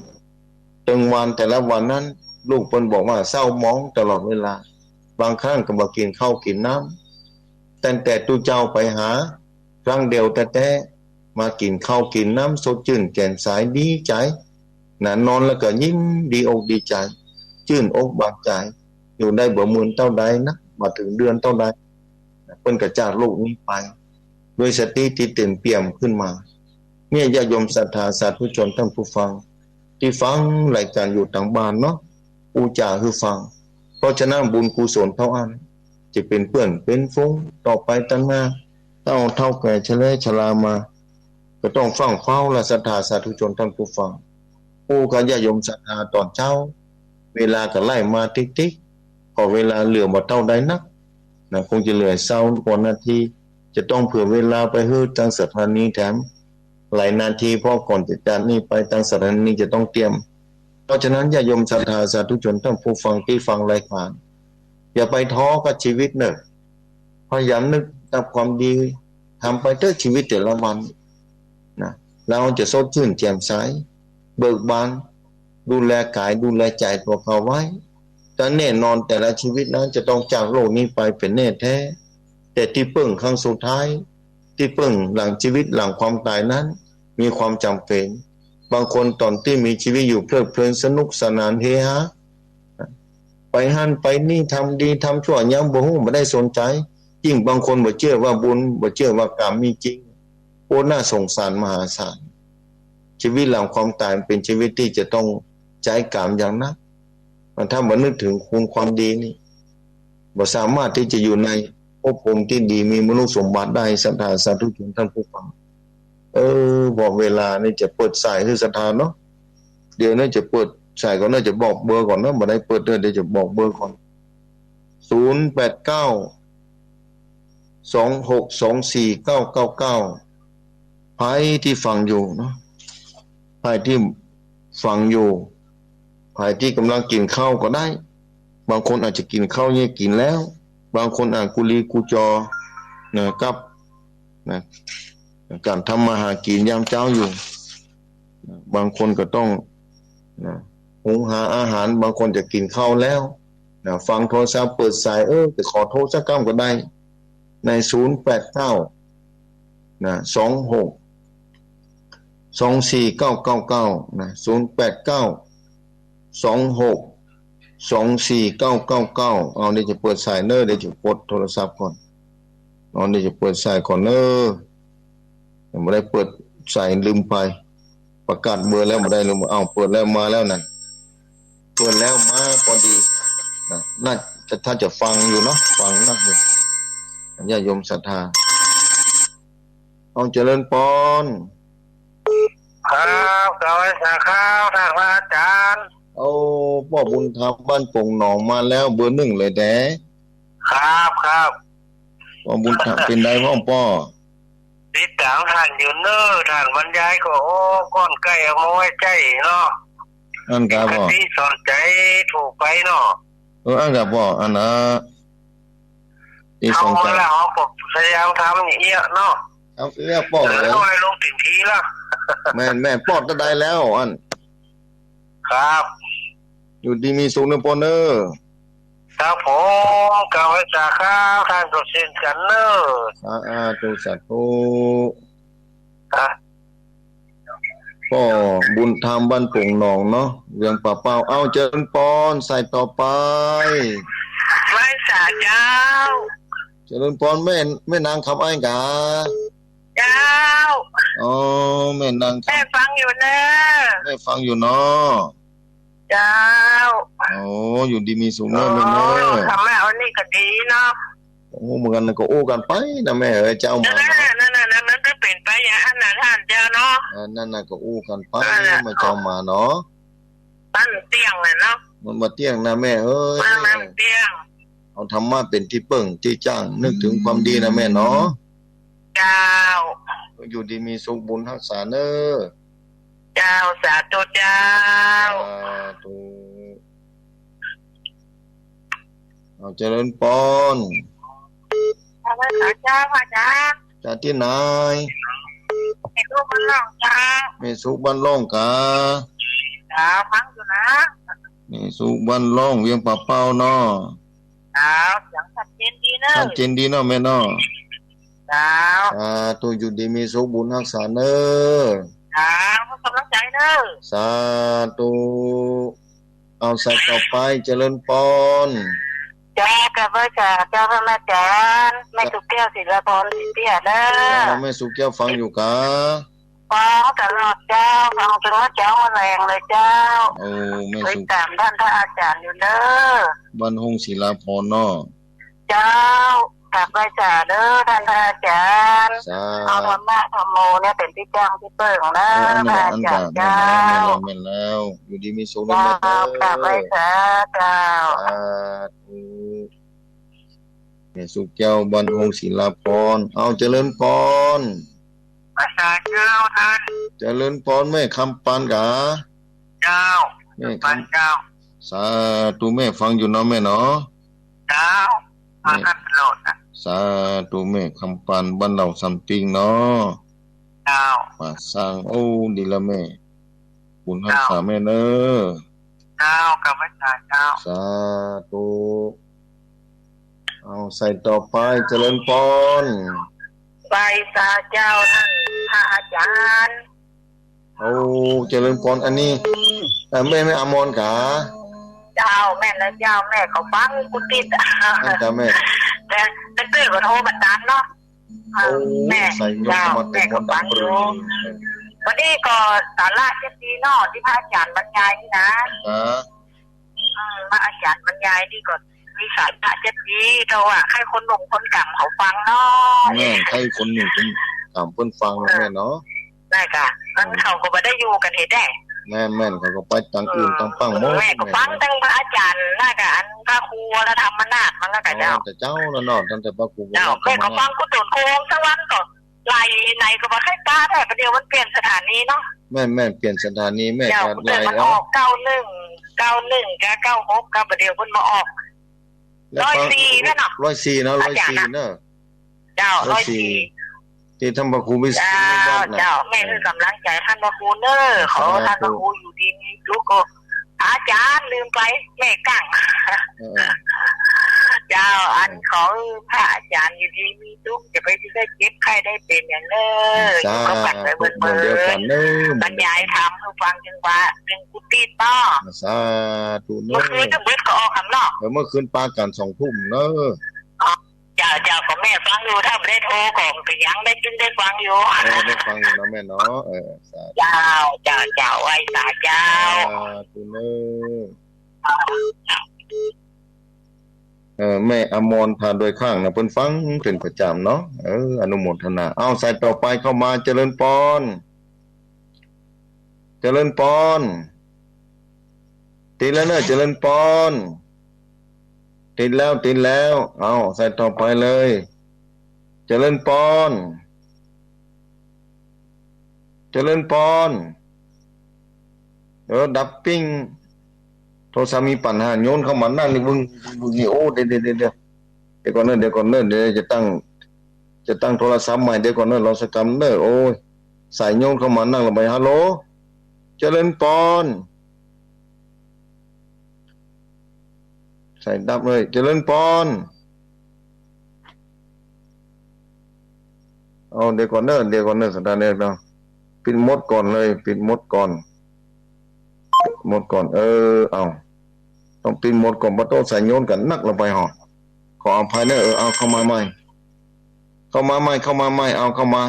ตึงวันแต่ละวันนั้น ลูกเปิ้นบอกว่าเศร้าหมองตลอดเวลา บางครั้งก็บ่กิ๋นข้าวกิ๋นน้ำ ตั้งแต่ตุ๊เจ้าไปหา ครั้งเดียวแต๊ๆ มากิ๋นข้าวกิ๋นน้ำสดจื้นแจ่มใสดีใจ๋นะ นอนแล้วก็ยิ้มดีอกดีใจ๋ จื้นอกบานใจ๋ อยู่ได้บ่เมินเต้าใดนะ บ่เถิงเดือนเต้าใดนะ เปิ้นก็จากโลกนี้ไป ด้วยสติตี้เต็มเปี่ยมขึ้นมา เนี่ย ญาติโยมศรัทธาสาธุชนท่านผู้ฟัง ตี้ฟังรายการอยู่ตางบ้านเนาะ อู้จ๋าหื้อฟัง เพราะฉะนั้นบุญกุศลเต้าอั้น จะเป๋นเปื้อนเป๋นฝูงต่อไปตางหน้า เต้า เฒ่าแก่ชะแลชรามา ก็ต้องฟั่งเฝ้าละศรัทธาสาธุชนท่านผู้ฟัง อู้กับญาติโยมศรัทธาต๋อนเจ๊า เวลาก็ไล่มาติ๊กๆ ก็เวลาเหลือบ่เต้าใดนักนะ คงจะเหลือซาวกว่านาที จะต้องเผื่อเวลาไปหื้อตางสถานีแถมหลายนาที เพราะก่อนจะจากนี่ไปตางสถานีจะต้องเตรียม เพราะฉะนั้นญาติโยมศรัทธาสาธุชนท่านผู้ฟังตี้ฟังรายการ อย่าไปท้อกับชีวิตเน่อ พยายามนึกทำความดี ทำไปเต๊อะ ชีวิตแต่ละวันนะ แล้วจะสดชื่นแจ่มใส เบิกบาน ดูแลก๋ายดูแลใจ๋ตั๋วเก่าไว้ แต่แน่นอนแต่ละชีวิตนั้นจะต้องจากโลกนี้ไปเป๋นแน่แต๊ แต่ตี้เปิ้งครั้งสุดท้าย ตี้เปิ้งหลังชีวิตหลังความต๋ายนั้น มีความจ๋ำเป๋น บางคนต๋อนตี้มีชีวิตอยู่เพลิดเพลินสนุกสนานเฮฮา ไปหั้นไปนี่ ทำดีทำชั่วยังบ่ฮู้ บ่ได้สนใจ๋ ยิ่งบางคนบ่เจื้อว่าบุญ บ่เจื้อว่ากรรมมีจริง โอ้ น่าสงสารมหาศาล ชีวิตหลังความต๋ายมันเป๋นชีวิตตี้จะต้องใจ๊กรรมอย่างนัก ถ้าบ่นึกเถิงคุณความดีนี่ บ่สามารถตี้จะอยู่ในภพภูมิตี้ดี มีมนุษย์สมบัติได้ ศรัทธาสาธุชนท่านผู้ฟัง เออ บอกเวลานี่จะเปิดสายหื้อศรัทธาเนาะ เดี๋ยวนี้จะเปิดสายก่อนเนาะ จะบอกเบอร์ก่อนเนาะ บ่ได้เปิดเด้อ เดี๋ยวจะบอกเบอร์ก่อน ศูนย์แปดเก้า สองหกสองสี่เก้าเก้าเก้า ใผตี้ฟังอยู่เนาะ ใผตี้ฟังอยู่ ใผตี้ก่ำลังกิ๋นข้าวก็ได้ บางคนอาจจะกิ๋นข้าวเนี่ยกิ๋นแล้ว บางคนอาจกุลีกุจอนะ กับนะ ก๋านทำมาหากิ๋นยามเจ๊าอยู่นะ บางคนก็ต้องนะ หุงหาอาหาร บางคนจะกิ๋นข้าวแล้วนะ ฟังโทรศัพท์เปิดสาย เออ จะขอโทรสักกำก็ได้ ในศูนย์แปดเก้านะ สองหกสองสี่เก้าเก้าเก้านะ ศูนย์แปดเก้า สองหกสองสี่เก้าเก้าเก้า เอา เดี๋ยวจะเปิดสายเน้อ เดี๋ยวจะกดโทรศัพท์ก่อน เอา เดี๋ยวจะเปิดสายก่อนเน้อ ยังบ่ได้เปิดสาย ลืมไป ประกาศเบอร์แล้วบ่ได้ลืม เอา เปิดแล้ว มาแล้วนั่น เปิดแล้ว มาพอดีนะ น่าจะ ถ้าจะฟังอยู่เนาะ ฟังนักอยู่ ญาติโยมศรัทธา เอา เจริญปอน ครับ กราบไหว้สาครับ ท่านพระอาจารย์ โอ้ ป้อบุญธรรมบ้านโป่งหนองมาแล้ว เบอร์หนึ่งเลยแต๊ ครับ ครับ ป้อบุญธรรม เป๋นใดพ่องป้อ ติดต๋ามท่านอยู่เน้อ ท่านบรรยายก็ โอ้ ก้อนใก้เอามาไว้ใจ๊เนาะ อั้นกาป้อ คติสอนใจ๋ถูกไปเนาะ เออ อั้นกาป้อ อันน่ะ ตี้สอนใจ๋ เฮาละ เฮาก็พยายามทำเอี้ยเนาะ ทำเอี้ยป้อ เออ เอ้ย เอาไว้ลงเต็มตี้ละ แม่น แม่น ป้อตะใดแล้ว อั้น ครับ อยู่ดีมีสุขเน้อป้อเน้อ ครับผม กราบไหว้สาครับ ท่านก็เช่นกั๋นเน้อ สาธุ สาธุ ครับ ป้อบุญธรรมบ้านโป่งหนองเนาะ เวียงป่าเป้า เอา เจริญปอน สายต่อไป ไหว้สาเจ้า เจริญปอน แม่ แม่นางคำอ้ายกา เจ้า อ๋อ แม่นางคำ แม่ฟังอยู่เน้อ แม่ฟังอยู่เนาะ เจ้า โอ้ อยู่ดีมีสุขเน้อแม่เน้อ โอ้ ธรรมะอันนี้ก็ดีเนาะ โอ้ เหมือนกั๋นก็อู้กั๋นไปนะแม่เอ้ย เจ้ามาเนาะ นั่นน่ะ นั่นน่ะ มันก็เป๋นไปอย่างอั้นน่ะท่านเจ้าเนาะ เออ นั่นน่ะ ก็อู้กั๋นไป นั่นน่ะ มาเจ้ามาเนาะ มันเตี้ยงแหละเนาะ มันบ่เตี้ยงนะแม่เอ้ย มัน มันเตี้ยง เอาธรรมะเป๋นตี้เปิ้งตี้จั้ง นึกเถิงความดีนะแม่เนาะ เจ้า อยู่ดีมีสุข บุญฮักษาเน้อ เจ้า สาธุเจ้า สาธุ เอา เจริญปอน สวัสดีเจ้า พระอาจารย์ เจ จากตี้ไหน แม่สุขบ้านล่องเจ้า แม่สุขบ้านล่องกา เจ้า ฟังอยู่นะ แม่สุขบ้านล่องเวียงป่าเป้าเนาะ เจ้า เสียงชัดเจนดีเนอะ ชัดเจนดีเนาะแม่เนาะ เจ้า สาธุ อยู่ดีมีสุข บุญฮักษาเนอะ เจ้า ให้ก๋ำลังใจ๋เนอะ สาธุ เอาสายต่อไป เจริญปอน เจ้า กราบไหว้สาเจ้าพระอาจ๋ารย์ แม่สุขแก้ว ศิลาพร ศรีเตี้ยเด้อ เจ้า แม่สุขแก้วฟังอยู่กา ฟังตลอดเจ้า ฟังจนว่าเจ๊ามาแลงเลยเจ้า โอ้ แม่สุข ติดต๋ามต้านพระอาจ๋ารย์อยู่เด้อ บ้านฮงศิลาพรเนาะ เจ้า กราบไหว้สาเด้อต้านพระอาจ๋ารย์ สา เอาธรรมะธรรมโมเนี่ยเป๋นตี้ตั้งตี้เปิ้งนะ เออ อันนั้น พระอาจ๋ารย์ อันนั้น เจ้า แม่นแล้ว แม่นแล้ว อยู่ดีมีสุขเนอะ เจ้า แม่เนอะ กราบไหว้สาเจ้า สาธุ แม่สุขแก้ว บ้านฮงศิลาพร เอาเจริญปอน ไหว้สาเจ้าต้าน เจริญปอน แม่คำปานกา เจ้า แม่คำปานเจ้า สาธุ แม่ฟังอยู่เนาะแม่เนาะ เจ้า แม่ มาท่านโปรดนะ สาธุ แม่คำปาน บ้านเหล่าสามติ่งเนาะ เจ้า ป่าซาง โอ้ ดีละแม่ บุญฮักษาแม่เนอะ เจ้า กราบไหว้สาเจ้า สาธุ เอาสายต่อไป เจริญปอน ไหว้สาเจ้าต้านพระอาจ๋ารย์ โอ้ เจริญปอน อันนี้ เอ่อ แม่ แม่อมรกา เจ้า แม่นแล้วเจ้า แม่ก็ฟังกู้ติด อันจ้ะแม่ แต่ แต่เปิ้นก็โทรมาต๋ามเนาะ โอ้ แม่ สายโยม เจ้า เข้ามาเต็ม แม่ก็ฟังอยู่ หมด วันนี้ก็สาระเจ็ดดีเนาะ ตี้พระอาจ๋ารย์บรรยายนี่นะ อ่า อืม พระอาจ๋ารย์บรรยายนี่ก็มีสาระเจ็ดดี แต่ว่าใค่คนหนุ่มคนก๋ำเขาฟังเนาะ แม่น ใค่คนหนุ่มคนก๋ำเปิ้นฟังเนาะ เออ แม่เนาะ นั่นกะ มันเขาก็บ่ได้อยู่กั๋นเฮ็ดได้ แม่นๆ เขาก็ไปตางอื่น เออ ตางปังหมด แม่ก็ฟัง แม่ ตางพระอาจ๋ารย์นั่นกะ อันพระครูวรธรรมนาถมันแล้วกะเจ้า อ๋อ แต่เจ้าแล้วเนาะ ตั้งแต่พระครูวรธรรมนาถ เจ้า แม่ก็ฟังกู้ต๋น ครูวงศ์สวรรค์ก็ไหลไหนก็บ่ใค่ปะแท้ ประเดี๋ยวมันเปลี่ยนสถานีเนาะ แม่นๆ เปลี่ยนสถานี แม่ เจ้า ก็ไหล มันออกเก้าหนึ่ง เก้าหนึ่งกับเก้าหก ก็ประเดี๋ยวเปิ้นมาออก แล้วก็ ร้อยสี่นั่นเนาะ ร้อยสี่เนาะ อาจ๋ารย์นะ ร้อยสี่เนาะ เจ้า ร้อยสี่ ร้อยสี่ ตี้ต้านพระครูวิสุทธิวัฒน์นะ เจ้า เจ้า แม่หื้อก๋ำลังใจ๋ต้านพระครูเน่อ ขอต้านพระครูอยู่ดีมีสุข ก็ อาจ๋ารย์ลืมไป แม่กั๋ง เออ เจ้า อันขอหื้อพระอาจ๋ารย์อยู่ดีมีสุข จะไปได้เจ็บไข้ได้เป๋นอย่างเน่อ สาธุ อยู่กับกั๋นไปเปิ้น เดียวกั๋นเน่อ บรรยายธรรมหื้อฟังจึงว่า จึงกู้ติดเนาะ สาธุเน่อ เมื่อคืนก็เบิดก็ออกคำเนาะ เออ เมื่อคืนปากั๋นสองทุ่มเน่อ อ๋อ เจ้า เจ้า ก็แม่ฟังอยู่ ถ้าบ่ได้โทรก็ไปยังได้จึงได้ฟังอยู่ เออ ได้ฟังอยู่เนาะแม่เนาะ เออ สาธุ เจ้า เจ้า เจ้า ไหว้สาเจ้า สาธุเน่อ เออ แม่อมรพาโดยข้างนะ เปิ้นฟังเป๋นประจ๋ำเนาะ เออ อนุโมทนา เอาสายต่อไปเข้ามา เจริญปอน เจริญปอน ติดแล้วเน่อ เจริญปอน ติดแล้ว ติดแล้ว เอาสายต่อไปเลย เจริญปอน เจริญปอน เออ ดับปิ้ง โทรศัพท์มีปัญหา โยนเข้ามานั่งนี่ วึ่ง วึ่ง วึ่งนี่ โอ้ เดี๋ยว เดี๋ยว เดี๋ยว เดี๋ยวก่อนเน่อ เดี๋ยวก่อนเน่อ เดี๋ยวจะตั้ง จะตั้งโทรศัพท์ใหม่ เดี๋ยวก่อนเน่อ รอสักกำเน่อ โอ้ย สายโยนเข้ามานั่งละไป ฮัลโหล เจริญปอน สายดับเลย เจริญปอน เอา เดี๋ยวก่อนเน่อ เดี๋ยวก่อนเน่อ สันดานเน่อ เนาะ ปิดหมดก่อนเลย ปิดหมดก่อน หมดก่อน เออ เอา ต้องปิดหมดก่อน บ่โต้สายโยนกั๋นนักละไปห่อ ขออภัยเน่อ เออ เอา เข้ามาใหม่ เข้ามาใหม่ เข้ามาใหม่ เอา เข้ามา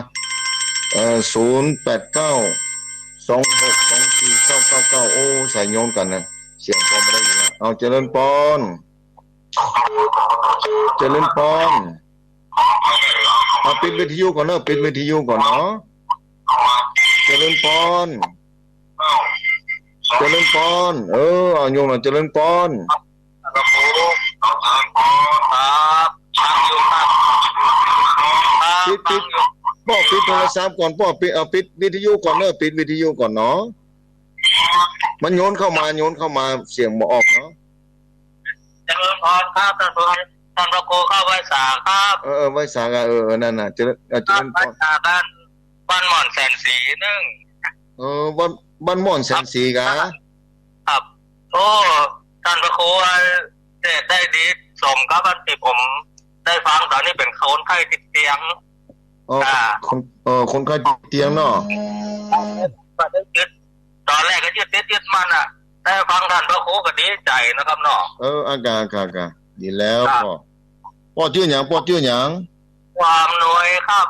เอ่อ ศูนย์แปดเก้า สองหกสองสี่เก้าเก้าเก้า โอ้ สายโยนกั๋นนะ เสียงพอบ่ได้ยินละ เอา เจริญปอน เจริญปอน เอา ปิดวิทยุก่อนเน่อ ปิดวิทยุก่อนเนาะ เจริญปอน เจริญปอน เออ เอา โยมหน่อย เจริญปอน ปิด ปิด ป้อปิดโทรศัพท์ก่อน ป้อปิด เอา ปิดวิทยุก่อนเน่อ ปิดวิทยุก่อนเนาะ มันโยนเข้ามา โยนเข้ามา เสียงบ่ออกเนาะ เจริญพรครับ เจริญพร ต้านพระครูครับ ไหว้สาครับ เออ เออ ไหว้สาครับ เออ เออ นั่นน่ะ เจริญ เออ เจริญพร ไหว้สาบ้าน บ้านหม่อนแสนศรีนึ่ง เออ บ้าน บ้านหม่อนแสนศรีกา ครับ โอ้ ต้านพระครูเทศน์ได้ดี สมกับอันตี้ผมได้ฟังต๋อนนี้เป๋นคนไข้ติดเตียง อ๋อ อ่า คน เออ คนไข้ติดเตียงเนาะ ก็ได้ยึด ต๋อนแรกก็ยึดติดยึดมั่นน่ะ แต่ฟังต้านพระครูก็ดีใจ๋นะครับเนาะ เออ อ่ะ ก่า ก่า ก่า ดีแล้ว ครับ ป้อ ป้อจื้อหยัง ป้อจื้อหยัง ป้ออำนวยครับ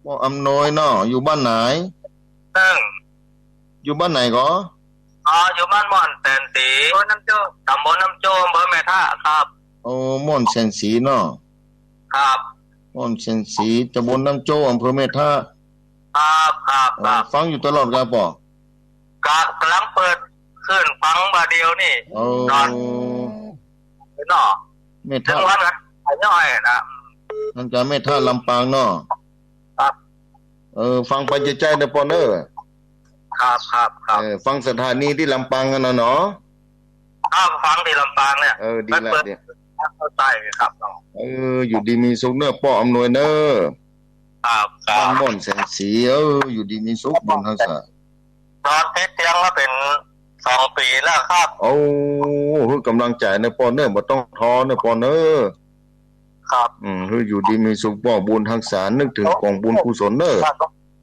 ป้ออำนวยเนาะ อยู่บ้านไหน นึ่ง อยู่บ้านไหนก่อ อ๋อ อยู่บ้านหม่อนแสนศรี ตำบลน้ำโจ้ ตำบลน้ำโจ้ อำเภอแม่ทะครับ โอ้ หม่อนแสนศรีเนาะ ครับ หม่อนแสนศรี ตำบลน้ำโจ้ อำเภอแม่ทะ ครับ ครับ ครับ ฟังอยู่ตลอดกาป้อ กำลังเปิดขึ้นฟังบ่าเดี่ยวนี่ โอ้ ต๋อน เนาะ แม่ทะ เถิงวันนั้น ย่อยนะ นั่นกาแม่ทะลำปางเนาะ ครับ เออ ฟังไปใจ้ๆ เน่อป้อเน่อ ครับ ครับ ครับ เออ ฟังสถานีตี้ลำปางหั้นน่ะเนาะ ครับ ฟังตี้ลำปางเนี่ย เออ ดีละ มันเปิด ดี เข้าใต้ครับเนาะ เออ อยู่ดีมีสุขเน่อ ป้ออำนวยเน่อ ครับ ครับ บ้านหม่อนแสนศรี เออ อยู่ดีมีสุข บุญฮักษา นอนติดเตียงมาเป๋นสองปี๋แล้วครับ โอ้ หื้อกำลังใจ๋เน่อป้อเน่อ บ่ต้องท้อเน่อป้อเน่อ ครับ อืม หื้ออยู่ดีมีสุขป้อ บุญฮักษา นึกเถิงก๋องบุญกุศลเน่อ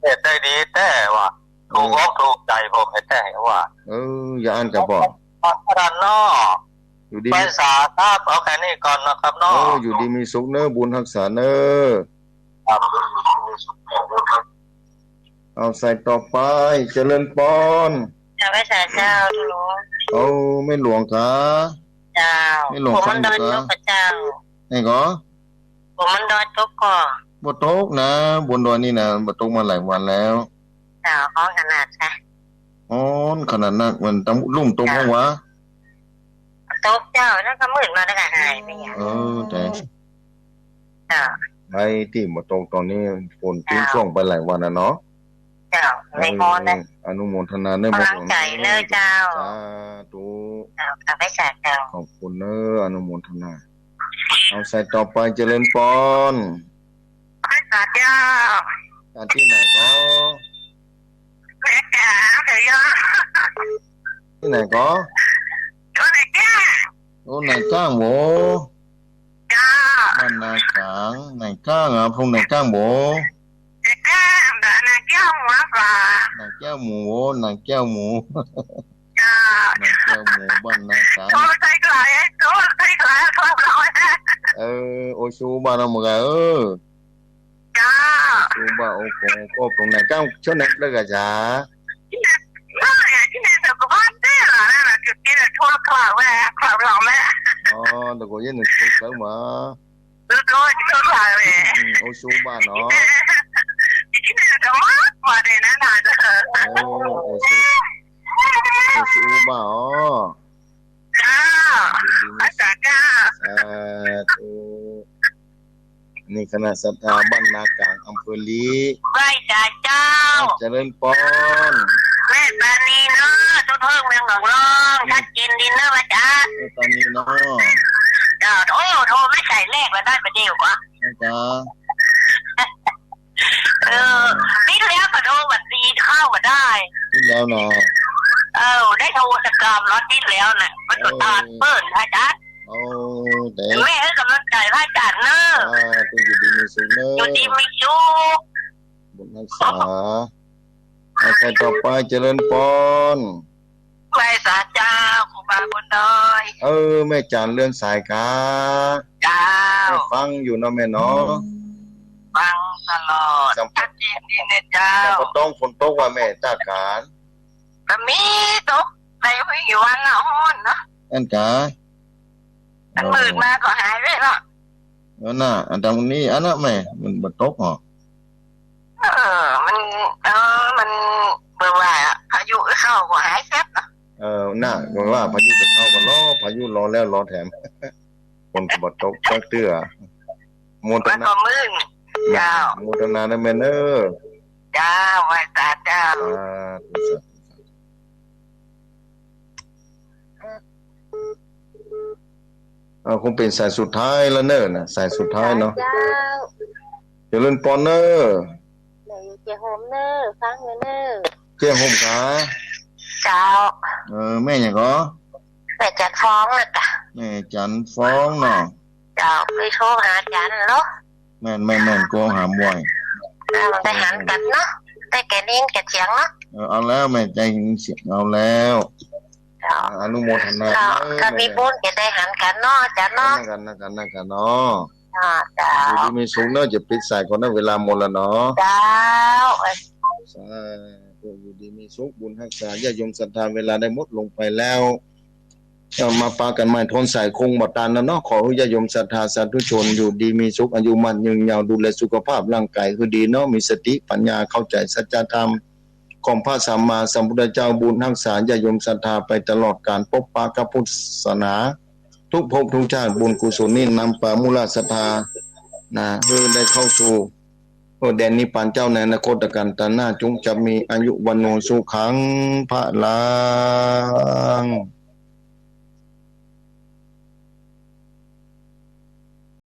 เทศน์ได้ดีแต๊ว่ะ ถูกอกถูกใจ๋ผมแต๊ว่ะ เออ อย่าอั้นกาป้อ ขนาดเนาะ อยู่ดี ไหว้สาครับ เอาแค่นี้ก่อนนะครับเนาะ เออ อยู่ดีมีสุขเน่อ บุญฮักษาเน่อ ครับ เอาสายต่อไป เจริญปอน เจ้า ไหว้สาเจ้า หลวง โอ้ แม่หลวงกา เจ้า แม่หลวง ผมมันดอย ฟังอยู่กา ตกกับเจ้า ไหนก่อ ผมมันดอยตกก่อ บ่ตกนะ บนดอยนี่นะ บ่ตกมาหลายวันแล้ว เจ้า ฮ้อนขนาดใช่ ฮ้อนขนาดนัก มันตะลุ่มตก เจ้า บ้างวะ ตกเจ้า แล้วก็มืดมาแล้วก็หายไปอย่าง เออ แต่ เจ้า ไอ้ตี้บ่ตกต๋อนนี้ ฝนทิ้ง เจ้า ช่วงไปหลายวันน่ะเนาะ เจ้า เออ ไม่ฮ้อนนะ อนุโมทนาเน่อ กำลังใจ๋เน่อเจ้า สาธุ เจ้า ข้าพเจ้าเจ้า ขอบคุณเน่อ อนุโมทนา เอาสายต่อไป เจริญปอน ไหว้สาเจ้า จากตี้ไหนก่อ แม่จ๋าเดี๋ยวย่อ ตี้ไหนก่อ โอ้ ไหนก้าง โอ้ ไหนก้างโว้ เจ้า บ้านนากลาง ไหนก้างอ่ะ พงไหนก้างโว้ ไหนก้าง ไหนก้างหัวฝา ไหนแก้วหมูโว้ ไหนแก้วหมู เจ้า ไหนแก้วหมู บ้านนากลาง โทรใส่ไกล โทรใส่ไกล โทรร้อย เออ โอชูบ้านเอาหมดอ่ะ เออ เจ้า โอชูบ้าน โอโกง โกงไหนก้าง เช่นนั้นเลยกะจ๋า ที่ไหน ที่ไหน เดี๋ยวก็บ้านเต้ละนะ จุดที่โทรคลาแม่ คลาเราแม่ อ๋อ เดี๋ยวก็ยินโทรศัพท์มา โดย โดย โดย อืม โอชูบ้านเนาะ ที่ไหนจะมา มาเลยนะ นะ โอ้ โอชู โอชูบ้านอ๋อ เจ้า อาจารย์เจ้า สาธุ นี่คณะศรัทธาบ้านนากลาง อำเภอลี้ ไหว้สาเจ้า เจริญปอน แม่ตานีเนาะ ต้นเพิ่งเมืองหนองล่อง ชัดเจนดีเนาะอาจารย์ แม่ตานีเนาะ เจ้า โอ้ โทรไม่ใส่เลขมาได้ประเดี๋ยวกว่า นะจ๊ะ เออ ติดแล้วก็โทรมาตีเข้ามาได้ ติดแล้วนะ เออ ได้โทรสกรรมเนาะ ติดแล้วน่ะ มันก็ตามเปิ้นอาจารย์ โอ้ แต่ แม่ให้กำลังใจพระอาจารย์เนอะ อ่า ต้องอยู่ดีมีสุขเนอะ อยู่ดีมีสุข บุญรักษา เอาใครต่อไป เจริญปอน ไหว้สาเจ้า ครูบาบนดอย เออ แม่จันเรือนสายกา เจ้า แม่ฟังอยู่เนาะแม่เนาะ ฟังตลอด สัม ชัดเจนดีนะเจ้า ก็ต้องฝนตกว่าแม่ตากาญ ก็มีตกในวิววันละฮ้อนเนาะ อันกา มันมืดมาก็หายไปแล้ว นั่นน่ะ อันตรงนี้ อันนั้นแม่ มันบ่ตกหรอ เออ มัน เออ มันเปิดว่าพายุเข้าก็หายแซบเนาะ เออ น่ะ ก็ว่าพายุจะเข้าก็รอ พายุรอแล้วรอแถม ฝนก็บ่ตกสักเตื้อ โมทนา มันก็มืด เจ้า โมทนานะแม่เนอะ เจ้า ไหว้สาเจ้า สาธุ สาธุ สาธุ เออ คงเป๋นสายสุดท้ายแล้วเน่อ นะ สายสุดท้ายเนาะ เจ้า เจริญปอนเน่อ แม่อยู่เจียโฮมเน่อ ฟังอยู่เน่อ เจียโฮมกา เจ้า เออ แม่หยังก่อ แม่จันทร์ฟองน่ะกะ แม่จันทร์ฟองเนาะ เจ้า ไปโทรหาอาจ๋ารย์เนาะ แม่น แม่น แม่น ก็หาบ่อย เออ ได้หันกั๋นเนาะ ได้แก่ได้ยินแก่เสียงเนาะ เออ เอาแล้ว แม่ได้ยินเสียงเอาแล้ว เจ้า อนุโมทนา เจ้า เออ ก็มีบุญจะได้หันกั๋นเนาะ อาจ๋ารย์เนาะ หันกั๋น หันกั๋น หันกั๋นเนาะ อ่า เจ้า อยู่ดีมีสุขเนาะ จะปิดสายก่อนนะ เวลาหมดแล้วเนาะ เจ้า สาธุ อยู่ดีมีสุข บุญฮักษา ญาติโยมศรัทธา เวลาได้หมดลงไปแล้ว เอ่อ มาปะกั๋นใหม่ตอนสายคงบ่ตันแล้วเนาะ ขอหื้อญาติโยมศรัทธาสาธุชนอยู่ดีมีสุข อายุมั่นยืนยาว ดูแลสุขภาพร่างกายหื้อดีเนาะ มีสติปัญญาเข้าใจ๋สัจธรรมของพระสัมมาสัมพุทธเจ้า บุญฮักษาญาติโยมศรัทธาไปตลอดกาล ปกปักพระพุทธศาสนา ทุกภพทุกชาติ บุญกุศลนี้นำปามุราศรัทธา นะ หื้อได้เข้าสู่ เออ แดนนิพพานเจ้าในอนาคตกาลตาหน้า จงจะมีอายุวัณโณสุขังพลัง